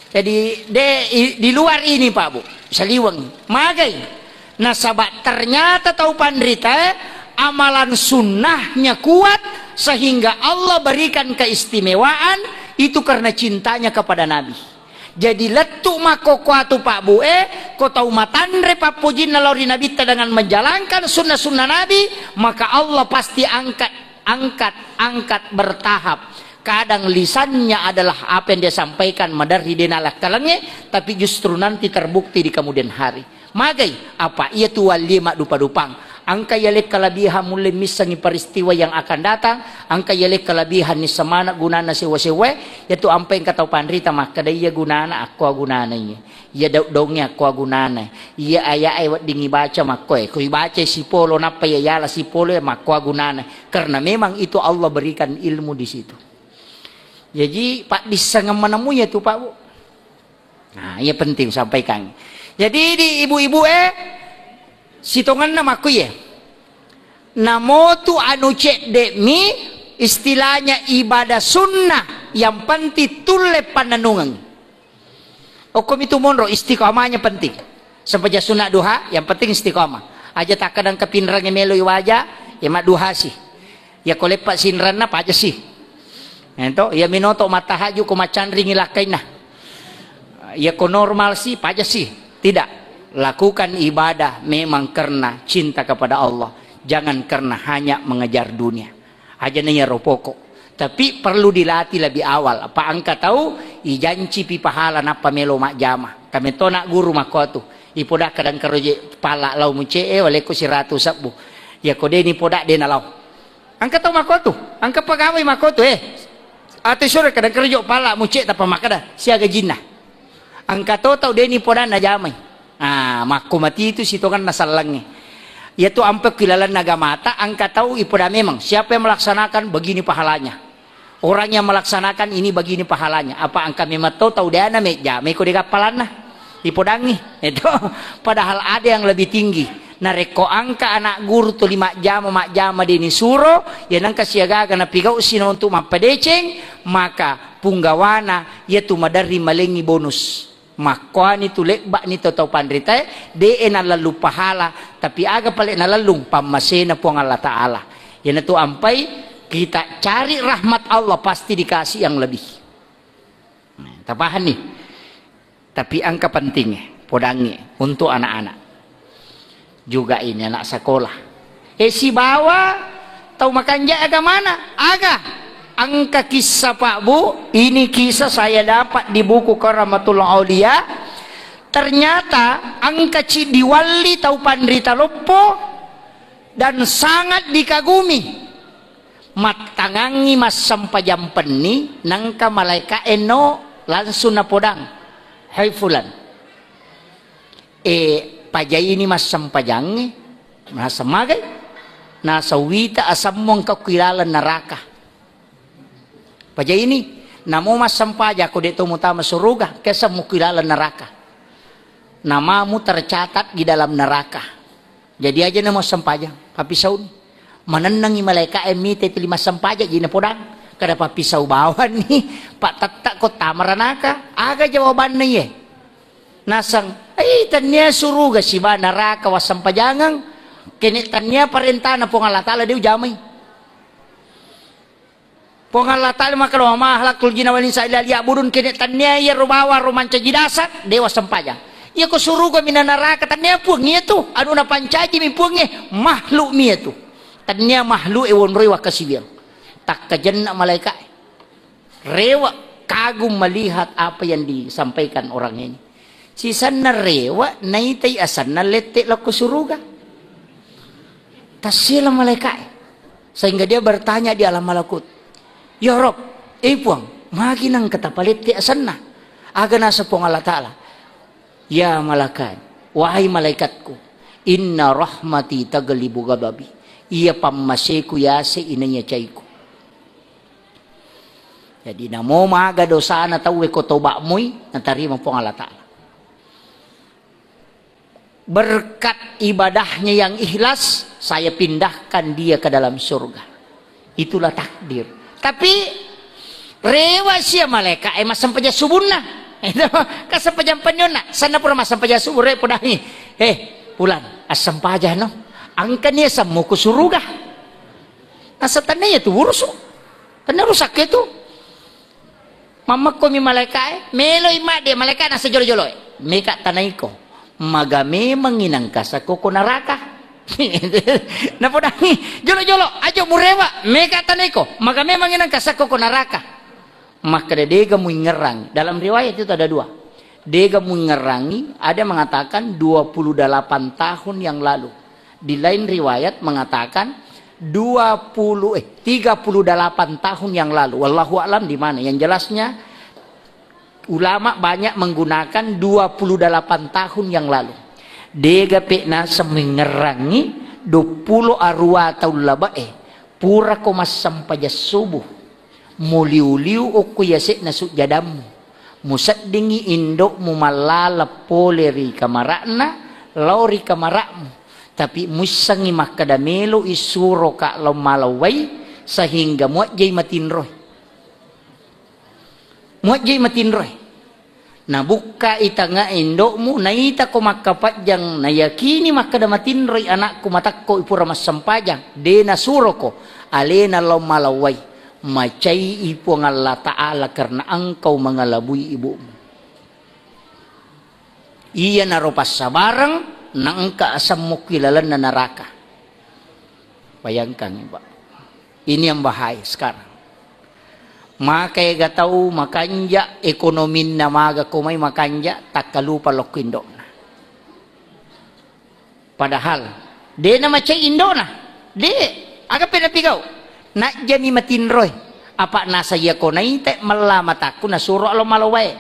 Jadi de, i, di luar ini, Pak Bu, saliweng. Magai. Nasaba ternyata tau panrita, eh, amalan sunnahnya kuat sehingga Allah berikan keistimewaan itu karena cintanya kepada Nabi. Jadi lettu makkokkoatu, Pak Bu, eh, ko tau matanre pappojinna lao ri Nabitta dengan menjalankan sunnah-sunnah Nabi, maka Allah pasti angkat, angkat, angkat bertahap. Kadang lisannya adalah apa yang dia sampaikan maderri de nalakkalengnge, tapi justru nanti terbukti di kemudian hari. Magai, apa iya tu wallie maddupa-dupang. Engka yale kelebihan mulle missengi peristiwa yang akan datang, engka yale kelebihan ni semana gunana sewa-sewa, yatu ampai engka tau panrita makkeda iya gunana, akko gunana iya. Iya daung-daungnge akko gunana. Iya aya'e wedding ibaca makkoe. Ko ibaca sipolo nappa iya yala sipolo makko gunana. Karena memang itu Allah berikan ilmu di situ. Jadi, paddissengeng manemu ya tu, Pak Bu. Nah, iya penting sampaikan. Jadi, di ibu-ibu, eh, sitongenna makkuye. Namotu anu cedde'mi istilahnya ibadah sunnah, yang penting tulle pannennungeng. Okkomi tu monro, istiqomahnya penting. Sempajang sunat duha, yang penting istiqomah. Aja takkadang kepinrangi melo iwaja, ya madduha si. Ya ko leppa sinranna paja si. Ento, ya minoto matahaju ko macanringi lakkainna. Ya ko normal si, paja si. Tidak. Lakukan ibadah memang karena cinta kepada Allah. Jangan karena hanya mengejar dunia. Aja na iyaro pokok. Tapi perlu dilatih lebih awal. Apa engka tau ijancipi pahala nappa melo majjama. Kametona guru makkotu. Ipoda kadang keroje pala lau muce'e waleko siratu sebbu. Ya ko deni poda dena lau. Engka tau makkotu. Engka pegawai makkotu, eh. Atau sore kadang kerojo pala muce tappa makkeda siaga jinna. Engka to tau deni podanna jamai. Ah, makko mati itu sitongenna sallengnge. Iyatu ampe ku ilalenna agamata, engka tau ipoda memang. Siapa yang melaksanakan begini pahalanya. Orang yang melaksanakan ini begini pahalanya. Apa engka memang to tau deana mejjamai ko dega palanna. Ipodangi. Itu. Padahal ada yang lebih tinggi. Narekko engka anak guru tuli majjama, majjama deni suro, ya nengka siagaga napigau sina untuk mappadeceng, maka punggawana yatu maderri malengi bonus. Makkuani tu lebba'ni to tau panritae, de'e nalellung pahala, tapi aga pale nalellung pammasena Puang Allah Ta'ala. Iyanatu ampai kita cari rahmat Allah pasti dikasih yang lebih. Nah, tapahanni. Tapi engka pentingnge, podangnge untuk anak-anak. Juga ini anak sekolah. Eh, sibawa tau makanja agamana, aga? Engka kisah, Pak Bu, ini kisah saya dapat di buku Karamatul Aulia. Ternyata engka ci diwalli tau panrita loppo dan sangat dikagumi. Mattangangngi massempajang penni, nangka malaeka'e no langsung napodang, "Hai fulan, e, pajaini massempajangnge, naseng magai? Naseng wita asemmu engka ku ilaleng neraka. Pajaini, namo massempajang ko de' to mutama suruga, kesemmu ku ilaleng neraka. Namamu tercatat di dalam neraka." Jadi aja namo sempajang, pappisauni. Manennengi malaeka'e mite tuli massempajang, jadi napodang. Kada pappisau bawanni, pattetta ko tama ranaka. Aga jawabanna iye? Naseng, "Ai, tennia suruga siba neraka wassempajangeng. Kene tennia parentana Puang Allah Ta'ala de' ujamai." Puang Allah Ta'ala makkeda, "Wa ma khalaqtul jinna wal insa illa liya'budun." Kene tennia iyaro bawang ro mancaji dasar, de' wassempajang. Iya ko suruga minna neraka, tennia Puang iyatu. Anu napancaji mi Puangnge, makhluk mi iyatu. Tennia makhluk e wonroi wakkasiwiang. Takkajenna malaeka'e. Rewa, kagum melihat apa yang disampaikan orang ini. Sisenna rewa, naitai asenna lette lao ko suruga. Tassila malaeka'e. Sehingga dia bertanya di alam malakut, "Ya Rob, eh Puang, magi nangka tapalette asenna? Aga naseng Puang Allah Ta'ala?" "Ya malakan, wahai malaikatku, inna rahmati taglibu ghadabi." Iya pammaseku yase inaiya caiku. Jadi namo maga dosana tauwe ko toba' mui, natarima Puang Allah Ta'ala. Berkat ibadahnya yang ikhlas, saya pindahkan dia ke dalam surga. Itulah takdir. Tapi rewa sia malaika e massempajang subunna. Itu kan sempajang pennyonna. Sanna pura massempajang subuh, re podangi. Eh, Pulan, assempajang no. Angkani asemmu ku suruga. Nasa tania tu urusu. Tania rusak itu. Mammekkomi malaikae, meloi madde malaika nasa jolo-joloe. Meka tanaiko. Maga memangngi nangkasakko ko naraka. Napodangi, jolo-jolo, ajo murewa, meka tanaiko. Maga memangngi nangkasakko ko naraka. Makkeda dega muingerrangi. Dalam riwayat itu ada dua. Dega muingerrangi, ada mengatakan dua puluh delapan tahun yang lalu. Di lain riwayat mengatakan dua puluh, eh, tiga puluh delapan tahun yang lalu. Wallahu a'lam di mana. Yang jelasnya, ulama banyak menggunakan dua puluh delapan tahun yang lalu. Dega pe naseng muingerrangi, dua puluh arua taung labe'e, purako massempajang subuh, muliu-liu okko yase'na sujjadammu. Museddingngi indo'mu mallaleng pole ri kamara'na, lao ri kamara'mu. Tapi muissengngi makkeda, melo'i suroka lao malawai, sehingga muajjai matinroe. Muajjai matinroe. Nabukkai tangnga indo'mu, naitako makkapajjang, nayakini makkeda, matinroi anakku, matakko pura massempajang, de nasuroko, alena lao malawai. Macai'i Puang Allah Ta'ala karena engkau mengelabui ibumu. Iyanaro passabareng naengka asemmu ki lalenna naraka. Bayangkan, Pak. Ini yang bahaya sekarang. Maka ega tau makanja, ekonominna maga ko mai makanja, takkalupa lokko indo'na. Padahal de namacai indo'na. De, aga pe napigau? Najjami matinroe. Apa nasa iya ko naite mella matakku nasuro alo malawai.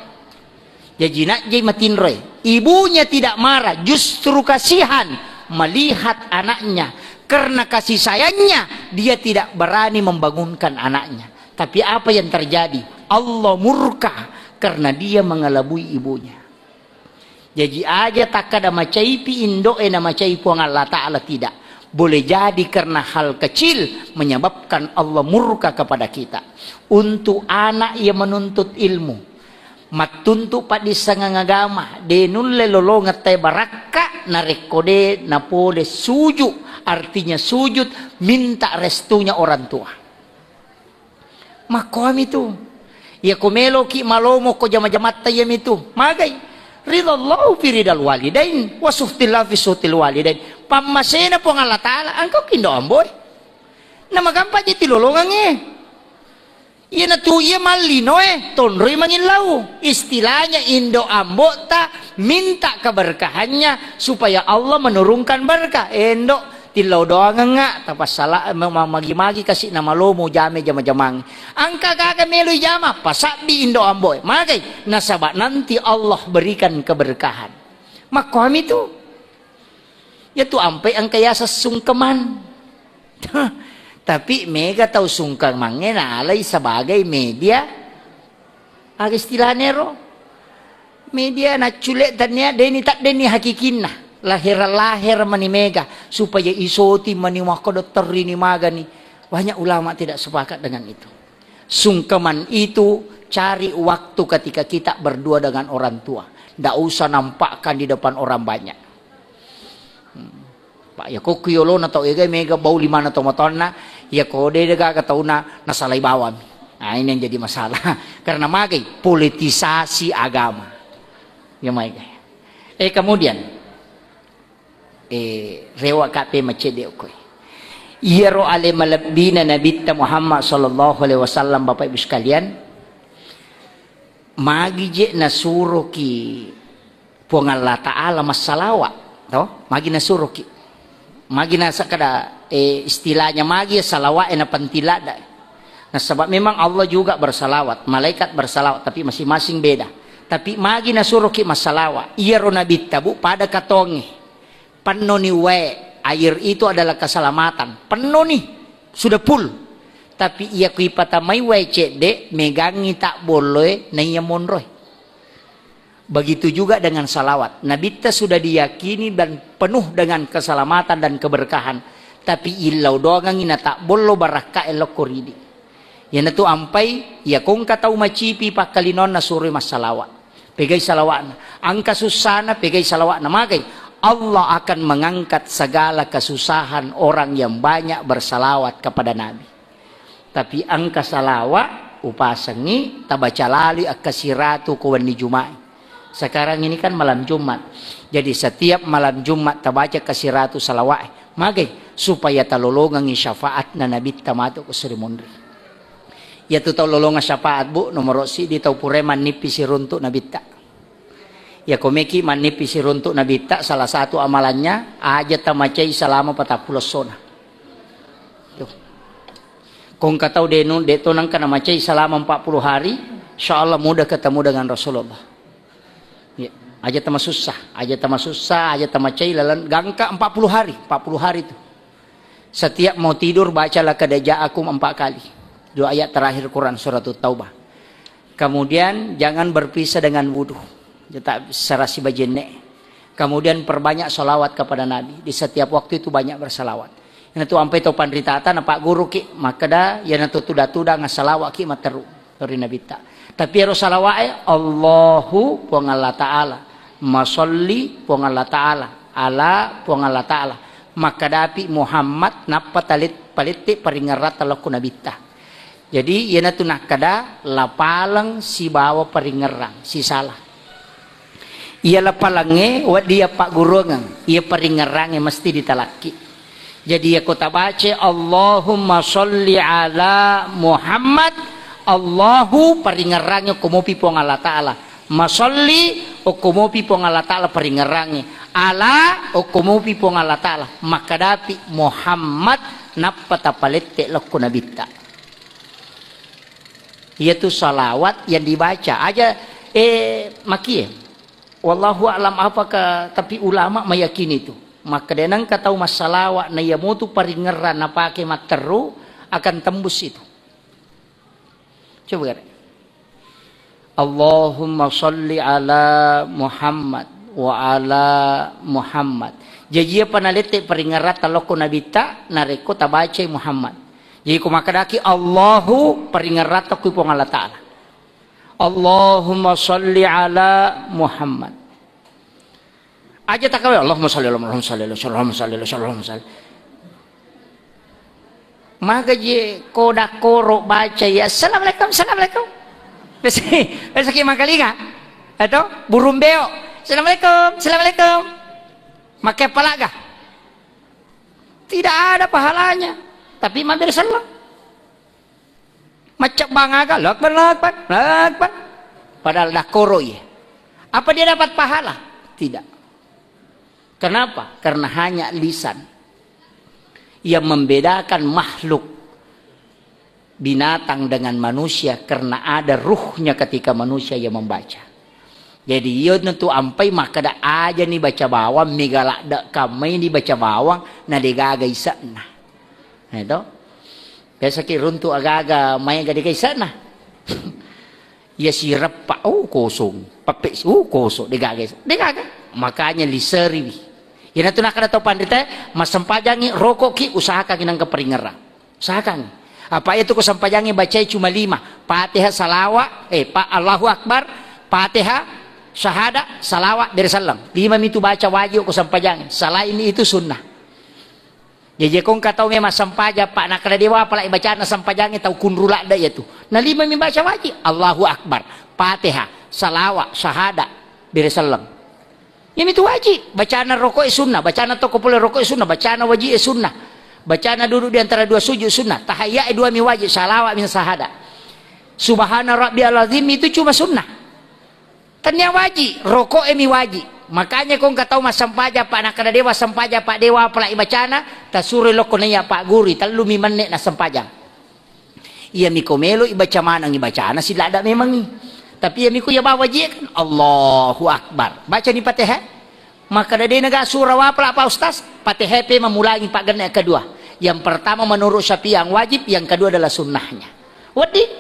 Jaji najjai matinroe. Ibunya tidak marah, justru kasihan melihat anaknya. Karena kasih sayangnya, dia tidak berani membangunkan anaknya. Tapi apa yang terjadi? Allah murka karena dia mengelabui ibunya. Jaji aja takkada macaipi indo'e na macai Puang Allah Ta'ala, tidak. Boleh jadi karena hal kecil menyebabkan Allah murka kepada kita. Untuk anak yang menuntut ilmu, mattuntu paddissengang agama, de nulle lolongeng tae barakka narekko de napole suju, artinya sujud, minta restunya orang tua. Makkoami tu. Iya ko meloki malomo ko jama-jamatta iyami tu. Magai. Ridallahu fi ridal walidain, wa suhtillahu fi suhtil walidain. Pammasena Puang Allah Ta'ala, engkau kindo amboe. Namagampang je tilolongangnge. Iyanatu iya mallinoe, tonroi mangillau. Istilahnya indo ambo'ta minta keberkahannya supaya Allah menurunkan berkah. Endo, tillau doangengnga, tapassala, ma-, ma-, magi-magi kasi namalomo jame jama-jamang. Engka gaga melo ijama, pasabbi indo ambo'e. Magai, nasaba nanti Allah berikan keberkahan. Makkoami tu. Iyatu ampai engka yaseng sungkeman. Tapi mega tau sungkemangnge naalai sebagai media, aga istilahna ero? Media naccule tania deni taddenni hakikinna. Lahir-lahir mani mega supaya isoti mani makkodo terrini magani. Banyak ulama tidak sepakat dengan itu. Sungkeman itu cari waktu ketika kita berdua dengan orang tua. Ndak usah nampakkan di depan orang banyak. Hmm. Pak, ya kokku yolona tau ega mega bau limana tomatoanna, ya ko de gaga tauna nasalai bawami. Nah, ini yang jadi masalah. Karena magai politisasi agama. Ya magai. Eh, kemudian, eh, rewa kape macede okoi. Iyaro ale malebbina Nabitta Muhammad sallallahu alaihi wasallam, Bapak Ibu sekalian, magi je nasuroki Puang Allah Ta'ala massalawa, to? Magi nasuroki. Magi nasakkada, eh, istilahnya magi ya salawat e na penting ladda. Nasaba memang Allah juga bersalawat, malaikat bersalawat, tapi masing-masing beda. Tapi magi nasuroki massalawa, iyaro Nabitta bu pada katonge. Pennoni wae, air itu adalah keselamatan. Pennoni, sudah full. Tapi iya kui patamai wae cedde, megangi tak bolloe, naiya monroe. Begitu juga dengan salawat. Nabitta sudah diyakini dan penuh dengan keselamatan dan keberkahan. Tapi illau doangengngi natabbollo barakkae lokko ridi. Iyanatu ampai, iya kongka tau macipi pakkalinonna suroi massalawat. Pegai salawatna. Angka sussana, pegai salawatna. Magai, Allah akan mengangkat segala kesusahan orang yang banyak bersalawat kepada Nabi. Tapi angka salawa upasengngi tabaca lali akkasiratu ko wenni Juma'i. Sekarang ini kan malam Jumat. Jadi setiap malam Jumat tabaca kasiratu salawa'e. Magai supaya talolongengngi syafaatna Nabitta matu ko seri monri. Iyatu tau lolongeng syafaat, Bu, nomoro siddi tau purae mannippi siruntu Nabitta. Iya komeki mannippi siruntu Nabitta, salah satu amalannya aja tamacai selama patappulo essona. Tuh. Kongka tau denu, de to nangka namacai selama empat puluh hari, insya Allah mudah ketemu dengan Rasulullah. Ya, aja tamasussa, aja tamasussa, aja tamacai lalan gangka empat puluh hari, empat puluh hari tuh. Setiap mau tidur bacalah kada ja'akum empat kali. Dua ayat terakhir Quran surat Taubah. Kemudian jangan berpisah dengan wudhu. Tetap serasi bajenne. Kemudian perbanyak salawat kepada Nabi. Di setiap waktu itu banyak bersalawat. Iyanatu ampai to panritata napagguruki makkeda, iyanatu tuda-tuda ngassalawaki matteru ri Nabitta. Tapi ero salawa'e, Allahu Puang Allah Ta'ala, masolli Puang Allah Ta'ala, ala Puang Allah Ta'ala, makkedapi Muhammad, nappa talet-, palette paringerrata lokko Nabitta. Jadi iyanatu nakkeda lapaleng sibawa paringerrang sisala. Iya lapalengnge wedding iya pagguruangeng, iya paringerrangnge mesti ditalakki. Jadi iya ko tabace Allahumma sholli ala Muhammad, Allahu paringerrangnge okko mopi Puang Allah Ta'ala. Masolli okko mopi Puang Allah Ta'ala paringerrangnge. Ala okko mopi Puang Allah Ta'ala. Makkadapi Muhammad nappa tapalette lokko Nabitta. Iyatu salawat yang dibaca aja, eh, makie. Wallahu a'lam apakah, tapi ulama meyakini itu. Maka denangka tau massalawat na iya motu paringerran napake matteru akan tembus itu. Coba gare. Allahumma salli ala Muhammad wa ala Muhammad. Jaji apa nalette paringerrata lokko Nabitta narekko tabacai Muhammad. Jadi ko makkedaki Allahu, paringerrata kui Puang Allah Ta'ala. Allahumma salli ala Muhammad. Aja takkawe Allahumma salli ala Muhammad, Allahumma salli ala Muhammad, Allahumma salli ala Muhammad, Allahumma salli. Maga je koda koro baca ya assalamualaikum, assalamualaikum. Besaki, besaki makalinga. Atau burung beo. Assalamualaikum, assalamualaikum. Makai palaga. Tidak ada pahalanya. Tapi mampir sallam. Macam bang aga, Allahu Akbar, Allahu Akbar, Allahu Akbar. Padahal dakoro iya. Apa dia dapat pahala? Tidak. Kenapa? Karena hanya lisan yang membedakan makhluk binatang dengan manusia karena ada ruhnya ketika manusia yang membaca. Jadi iya tentu ampai makkeda aja ni baca bawang, mega ladde kammai ni baca bawang, na degaga ise'na. Nah, itu. Biasa ki runtu aga-aga maega degaga ise'na. Iya sireppa, oh kosong. Peppe, oh kosong, degaga. Degaga. Makanya liseriwi. Iyanatu nakkeda tau panrita, massempajangi, rokoki, usahakangi nangka paringerrang. Usahakangi. Apa itu ko sempajangi bacai cuma lima. Fatihah, salawa, eh, pa, Allahu Akbar, Fatihah, syahada, salawa, bere selleng. Lima mitu baca wajib ko sempajangi. Selain itu sunnah. Jaji kongka tau memang sempajang, Pak, nakkeda dewa apalagi bacana sempajangnge tau kunru ladde iyatu. Na lima mi baca wajib, Allahu Akbar, Fatihah, salawa, syahada, bere selleng. Iyamitu wajib, bacana roko'e sunnah, bacana tokko pole roko'e sunnah, bacana waji'e sunnah, bacana duduk di antara dua sujud sunnah, tahiyyae dua mi wajib, salawa mi syahada. Subhana rabbiyal azim itu cuma sunnah. Tennia waji, roko'e mi waji. Makanya ko engka tau massempajang, Pak, nakkeda dewa sempajang, Pak, dewa apalagi bacana, tasuroi lokko naiya Pak Guru, tellumi menne nassempajang. Iya miko melo ibaca maneng ibacana, siladda memangi. Tapi iya miko iya bawa waji kan, Allahu Akbar. Baca ni Fatihah. Makkeda de naga sura wapala, Pak Ustaz, Fatihah pe mamulangi paggenna yang kedua. Yang pertama menurut Syafi'i yang wajib, yang kedua adalah sunnahnya. Wedding.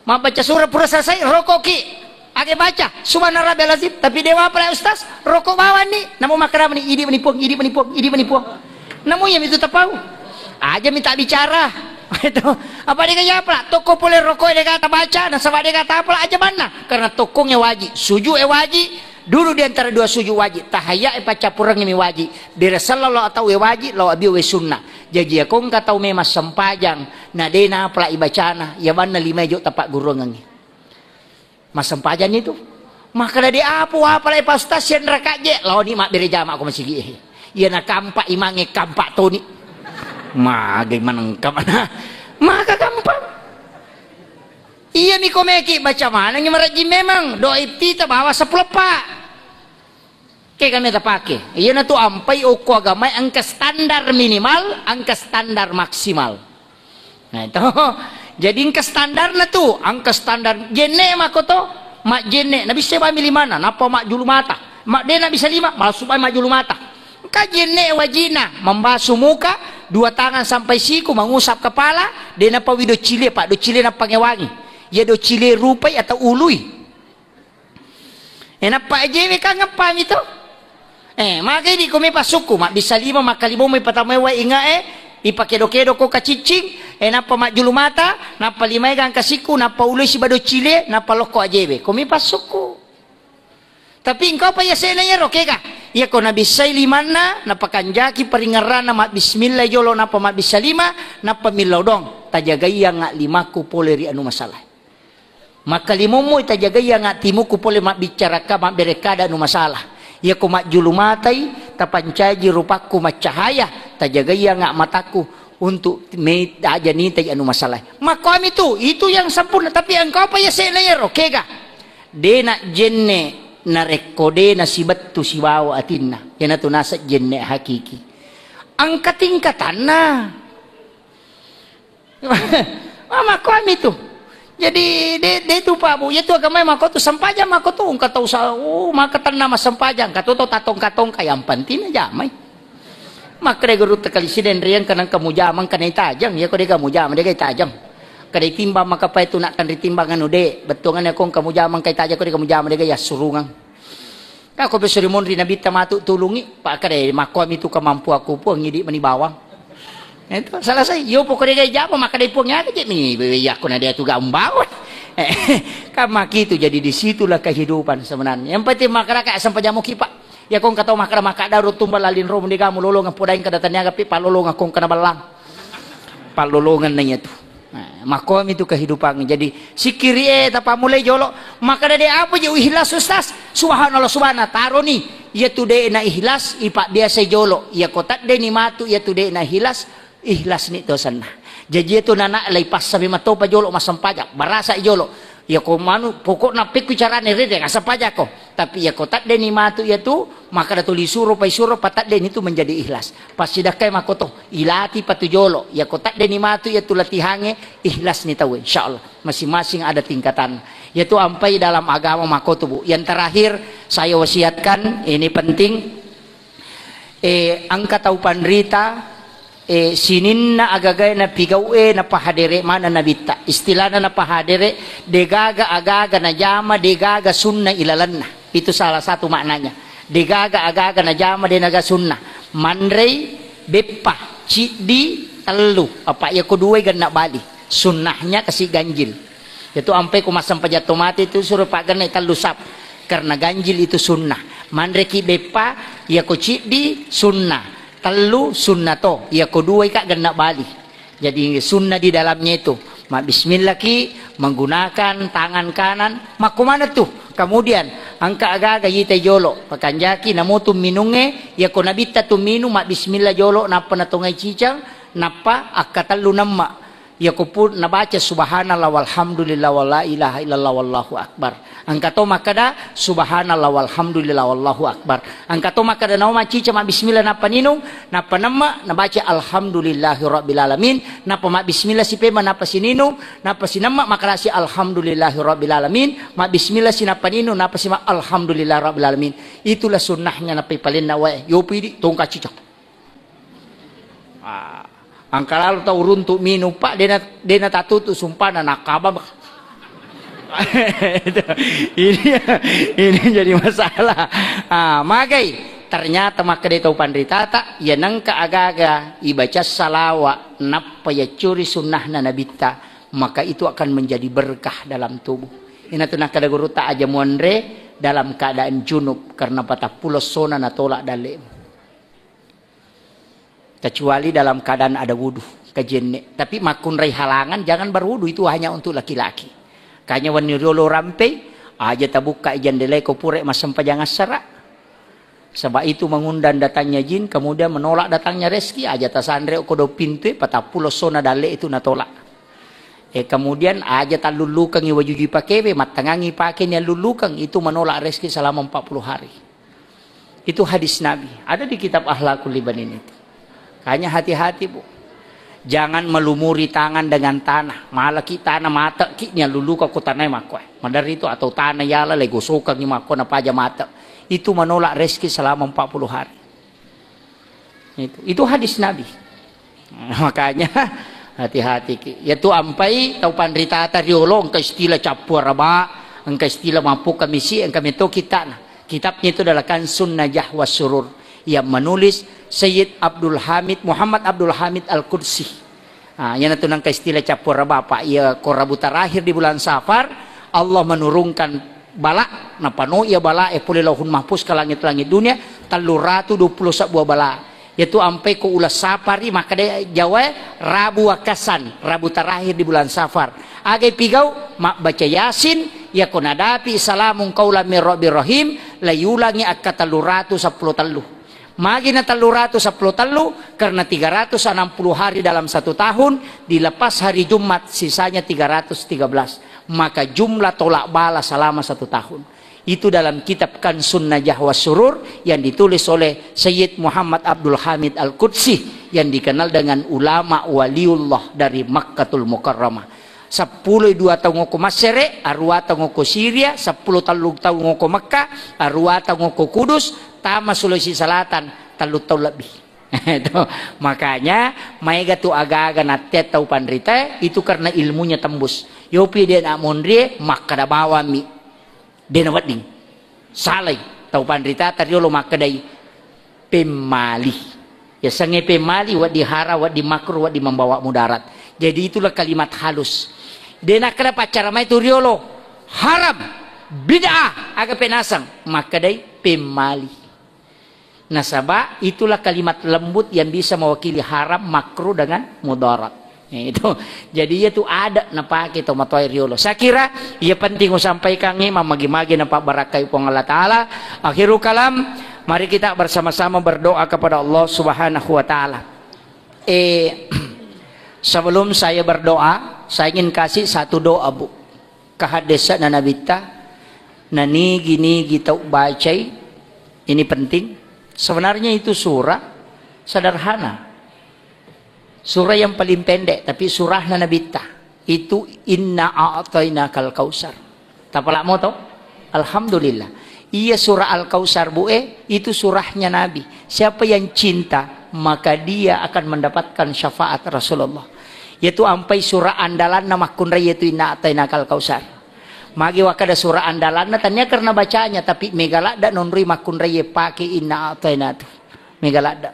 Mabbaca surah pura selesai, rokoki. Age baca, "Subhana rabbiyal azim," tapi dewa apa lah, Ustaz? Rokok bawang ni. Namo makkeda mani, "Idi mani Puang, idi mani Puang, idi mani Puang." Namo iya mitu tapau. Aja minta bicara. Itu. Apa dega ya apa? Tokko pole rokok dega tabaca, nasaba dega tapala aja banna. Karena tokkong e waji, suju e waji, dulu di antara dua suju waji, tahaya e paccappureng mi waji, bere sallallahu atau e waji, lao abio we sunna. Jaji ya kongka tau memang sempajang, na dena apala ibacana, ya banna lima jo tapak gurungengi. Massempajang itu. Makkeda de apu apalai Pak Ustaz, sian raka je. Laoni mabbere jama ko masigi. Iya na kampak imangnge kampak toni. Magai manengka mana. Maka kampak. Iya mi ko meki baca manengi marajing memang. Doa iftitah bawa sepuluh pak. Ke kami tapake. Iya na tu ampai okko agamae engka standar minimal, engka standar maksimal. Nah, itu. Jadi engka standarna tu, engka standar jenne mako to, majjenne, nabissa bami limana, nappa majjulu mata. Ma de nabisa lima, masuk bami majjulu mata. Engka jenne wajina, membasu muka, dua tangan sampai siku, mengusap kepala, de nappa wi docile, pak docile nappa ngewangi. Ya docile rupai atau ului. E nappa ajewe kan ngappami to. E, magai di komi passukku, mabbissa lima, makkalimomoi patamai wae ingae, ipakedo-kedo ko kaciccing, e nappa majjulu mata, nappa limae gangka sikku, nappa uloi siba docile, nappa lokko ajewe. Komi passukku. Tapi engkau pa yasena yero kega. Iya ko nabissai limanna, napakanjaki paringerranna mabbismillah jolo, nappa mabbissa lima, nappa millau dong. Tajagaiangnga limakku pole ri anu masalah. Makkalimommo tajagaiangnga timuku pole mabbicara ka, mabbere kada anu masalah. Iya ko majjulu matai, tapancaji rupakku maccahaya, tajagaiangnga matakku untuk me-, aja nitai anu masalah. Makkoami tu, itu yang sempurna. Tapi engkau pa yasena yero, kega. De na jenne narekko de nasibettu sibawa atinna. Iyanatu naseng jenne hakiki. Engka tingkatanna. Ah, makkoami tu. Jadi, de, de tu, Pak, Bu. Iya tu agamae makko tu, sempajang makko tu. Engka tau sa-, oh, maka tenna massempajang. Engka tu tau tatongka-tongka, yang penting jamai. Makkeda guru tekali siden riang kanang kamu jamang kanai tajang. Iya ko de kamu jamang, de kai tajang. Kada timbang maka pae tu nak kan ritimbang anu de. Bettuangannya kong kamu jamang kai tajang, ko de kamu jamang, de kai assurungang. Ka ko beso rimonri nabitta matu tulungi, pakkadai makkuami tu kemampuanku Puang, idi mani bawang. Itu selesai. Yo pokoknya gaya jama makkadai Puang, ya aja mi, ya aku nadia tu gaung bawang. Eh, kan maki itu, jadi di situlah kehidupan sebenarnya. Yang penting makaraka sampai jamu kipak. Ya kong kata makara makada rutumba lalin romu degamu lolong podaing kada taniaga pi palolong kong kana ballang. Pallolongenna iyatu. Nah, makkomi tu kehidupan. Jadi, sikkiri e tapammulai jolo. Makkeda de apa je ikhlas, Ustaz? Subhanallah, subhanallah. Taroni. Iyatu de na ikhlas, ipabbiasai jolo. Iya ko taddeni matu, iyatu de na ikhlas, ikhlas ni tosanna. Jaji iyatu nana lai passa memang topa jolo massempajang. Barasa jolo. Iya ko manu, pokokna pekku carane rede, asapajako. Tapi iya ko taddeni matu iyatu, makkeda tuli suro, pai suro, pataddeni tu menjadi ikhlas. Passidakkai makkoto, ilati patu jolo. Iya ko taddeni matu iyatu latihangnge, ikhlas ni tau, insyaallah. Masing-masing ada tingkatan. Iyatu ampai dalam agama makkoto, Bu. Yang terakhir saya wasiatkan, ini penting. Eh, engka tau panrita, eh, sininna agagae napigau e napahadere mana nabitta. Istilahna napahadere, degaga agaga najama, degaga sunna ilalenna. Itu salah satu maknanya. Degaga agaga najama, denaga sunna. Manrei, beppa, ciddi, tellu. Apa iya ko dua genna bali. Sunnahnya kasi ganjil. Itu ampe ko massempajang to mate itu suro paggenna tellu sap. Karena ganjil itu sunnah. Manreki beppa, iya ko ciddi sunnah. Tellu sunnah to, iya ko dua ka genna bali. Jadi sunnah di dalamnya itu. Ma bismillah ki menggunakan tangan kanan. Makko mana tu? Kemudian engka agaga yita jolo. Pakanjaki namutu minunge, iya ko nabitta tu minung, ma bismillah jolo, nappa natongai cicang, nappa akkatellu nemma. Iya ko pun nabaca subhanallah walhamdulillah wala ilaha illallah wallahu akbar. Engka to makkeda subhanallah walhamdulillah wallahu akbar. Engka to makkeda nawa macica ma bismillah nappa ninung, nappa nemma nabaca alhamdulillahi rabbil alamin, nappa ma bismillah sipema nappa sininung, nappa sinemma makarasi alhamdulillahi rabbil alamin, ma bismillah sinappa ninung, nappa sima alhamdulillah rabbil alamin. Itulah sunnahnya nappa ipalenna wae. Yopi di tongka cicang. Ah, engka lalo tau runtu minung, Pak, dena, dena tatutu sumpana nakabang. Itu, ini, ini jadi masalah. Ah, magai. Ternyata makkeda tau panritata, ya nengka agaga ibaca salawa nappa yaccuri sunnahna nabitta, maka itu akan menjadi berkah dalam tubuh. Inatu nakkeda gurutta, aja muanre dalam keadaan junub karena patappulo sona natolak dalle'mu. Kecuali dalam keadaan ada wudu, kajenne. Tapi makkunrai halangan, jangan berwudu, itu hanya untuk laki-laki. Kanya wenni riolo rampei, aja tabukka jendela ko pure massempajang assara. Sebab itu mengundang datangnya jin, kemudian menolak datangnya rezeki, aja tasanre ko do pintu, patappulo sona dalle itu natolak. Eh, kemudian aja tallullukangi waju ipakewe, mattangangi pake ni allulukang, itu menolak rezeki selama empat puluh hari. Itu hadis Nabi. Ada di kitab Akhlakul Ibanin itu. Kanya hati-hati, Bu. Jangan melumuri tangan dengan tanah. Malaki tanah, mateki ni alluluka ko tanah makko. Madari itu atau tanah yala le gosokangi makko napaja mate. Itu menolak rezeki selama empat puluh hari. Itu, itu hadis Nabi. Makanya hati-hati ki. Yatu ampai tau panritata riolo engka istilah cappu araba, engka istilah mappu kamisi, engka meto kitana. Kitabnya itu adalah Kansun Najah was Surur yang menulis Sayyid Abdul Hamid, Muhammad Abdul Hamid Al-Qudsi. Ah, iyanatu nengka istilah cappu araba, Pak. Iya, ko Rabu terakhir di bulan Safar, Allah menurunkan bala, napano iya bala e pole Lauhul Mahfuz ke langit-langit dunia, telluratu dua puluh sebbua bala. Yatu ampai ko uleng sapari, makkeda Jawa, Rabu wakasan, Rabu terakhir di bulan Safar. Aga ipigau, mabbaca Yasin, yako nadapi salamun qaulan mir rabbir rahim, layulangi akka telluratu seppulo tellu. Magi na telluratu seppulo tellu, karena tiga ratus enam puluh hari dalam satu tahun, dilepas hari Jumat, sisanya tiga ratus tiga belas. Maka jumlah tolak bala selama satu tahun. Itu dalam kitab Kansun Najah was Surur yang ditulis oleh Sayyid Muhammad Abdul Hamid Al-Qudsi yang dikenal dengan ulama waliullah dari Makkatul Mukarramah. Seppulo dua taung ko Masere, arua taung ko Syria, seppulo tellu taung ko Mekah, arua taung ko Kudus, tama Sulawesi Selatan, tellu taung lebbi. Itu. Makanya, maega tu aga-aga nattea tau panrita, itu karena ilmunya tembus. Yopi de na monrie, makkeda bawammi. De na wedding. Salai. Tau panrita, tariolo makkedai pemmali. Yasengnge pemmali, wedding haram, wedding makruh, wedding membawa mudarat. Jadi itulah kalimat halus. De nakkeda paccara mai tu riolo, haram, bid'ah, aga penasang, makkedai pemmali. Nasaba itulah kalimat lembut yang bisa mewakili haram, makruh dengan mudarat. Ya, itu. Jadi, iya tu ada napake to matoa riolo. Saya kira iya penting usampaikan, eh, mamagi-magi napabarakai Puang Allah Ta'ala. Akhirul kalam, mari kita bersama-sama berdoa kepada Allah Subhanahu wa Ta'ala. Eh, sebelum saya berdoa, saya ingin kasih satu doa, Bu. Kahaddesana Nabitta, nanigi-nigi tau bacai, ini penting. Sebenarnya itu surah sederhana. Surah yang paling pendek, tapi surahna Nabitta. Itu inna a'tainakal kausar. Tapalak moto? Alhamdulillah. Iya surah Al-Kausar, Bu, eh, itu surahnya Nabi. Siapa yang cinta, maka dia akan mendapatkan syafaat Rasulullah. Yaitu ampai surah andalanna makkunrai yaitu inna a'tainakal kausar. Magi wakkeda surah andalanna, tania karena bacanya, tapi mega ladda nonroi makkunrai pake inna a'taina tu. Mega ladda.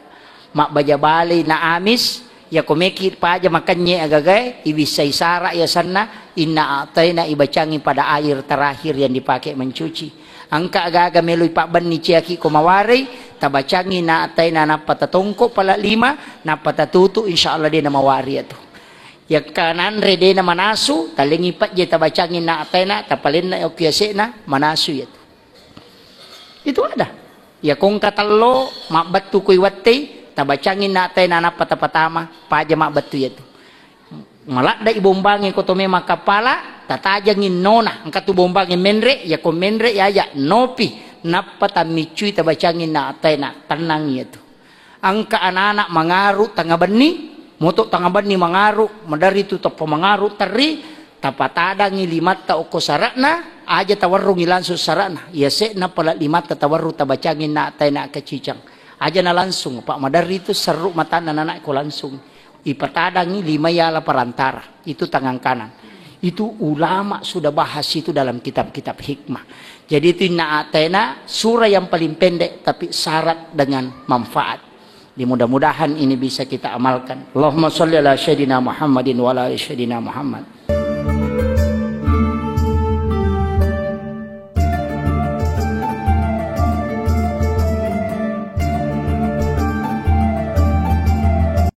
Mabbaja balei na amis, yako meki paja makennye agagae, ibissai sara yasenna, inna a'taina ibacangi pada air terakhir yang dipakai mencuci. Engka agaga meloi pabbenni ciaki ko mawarei, tabacangi inna a'taina nappa tatongko pala lima, nappa tatutu, insya Allah de na mawari atu. Yakka nanre de na manasu, talengi pajje tabacangi inna a'taina, tapalenna okki yase'na, manasu yatu. Itu ada. Ya kongka tello, mabbettu kui wettei, tabacangi inna a'taina nappa tapatama, paja mabbettu yatu. Maladda ibombangi ko to memang kappala, tatajangi nona, engka tu bombangi menre, ya ko menre ya ya nopi, nappa tammiccui tabacangi inna a'taina, tennang yatu. Engka anak-anak mangaru tengah benni, moto tengah benni mangaru, madari tu teppa mangaru terri, tapatadangi limatta okko sara'na, aja tawarrungi langsung sara'na. Yase'na pala limatta tawarru tabacangi na a'taina kacicang. Aja na langsung, Pak, madari tu serru matanna anak ko langsung. Ipatadangi lima yala perantara, itu tangan kanan. Itu ulama sudah bahas itu dalam kitab-kitab hikmah. Jadi itu inna atena, surah yang paling pendek tapi syarat dengan manfaat. Di mudah-mudahan ini bisa kita amalkan. Allahumma salli ala sayyidina Muhammadin wa ala ali sayyidina Muhammad.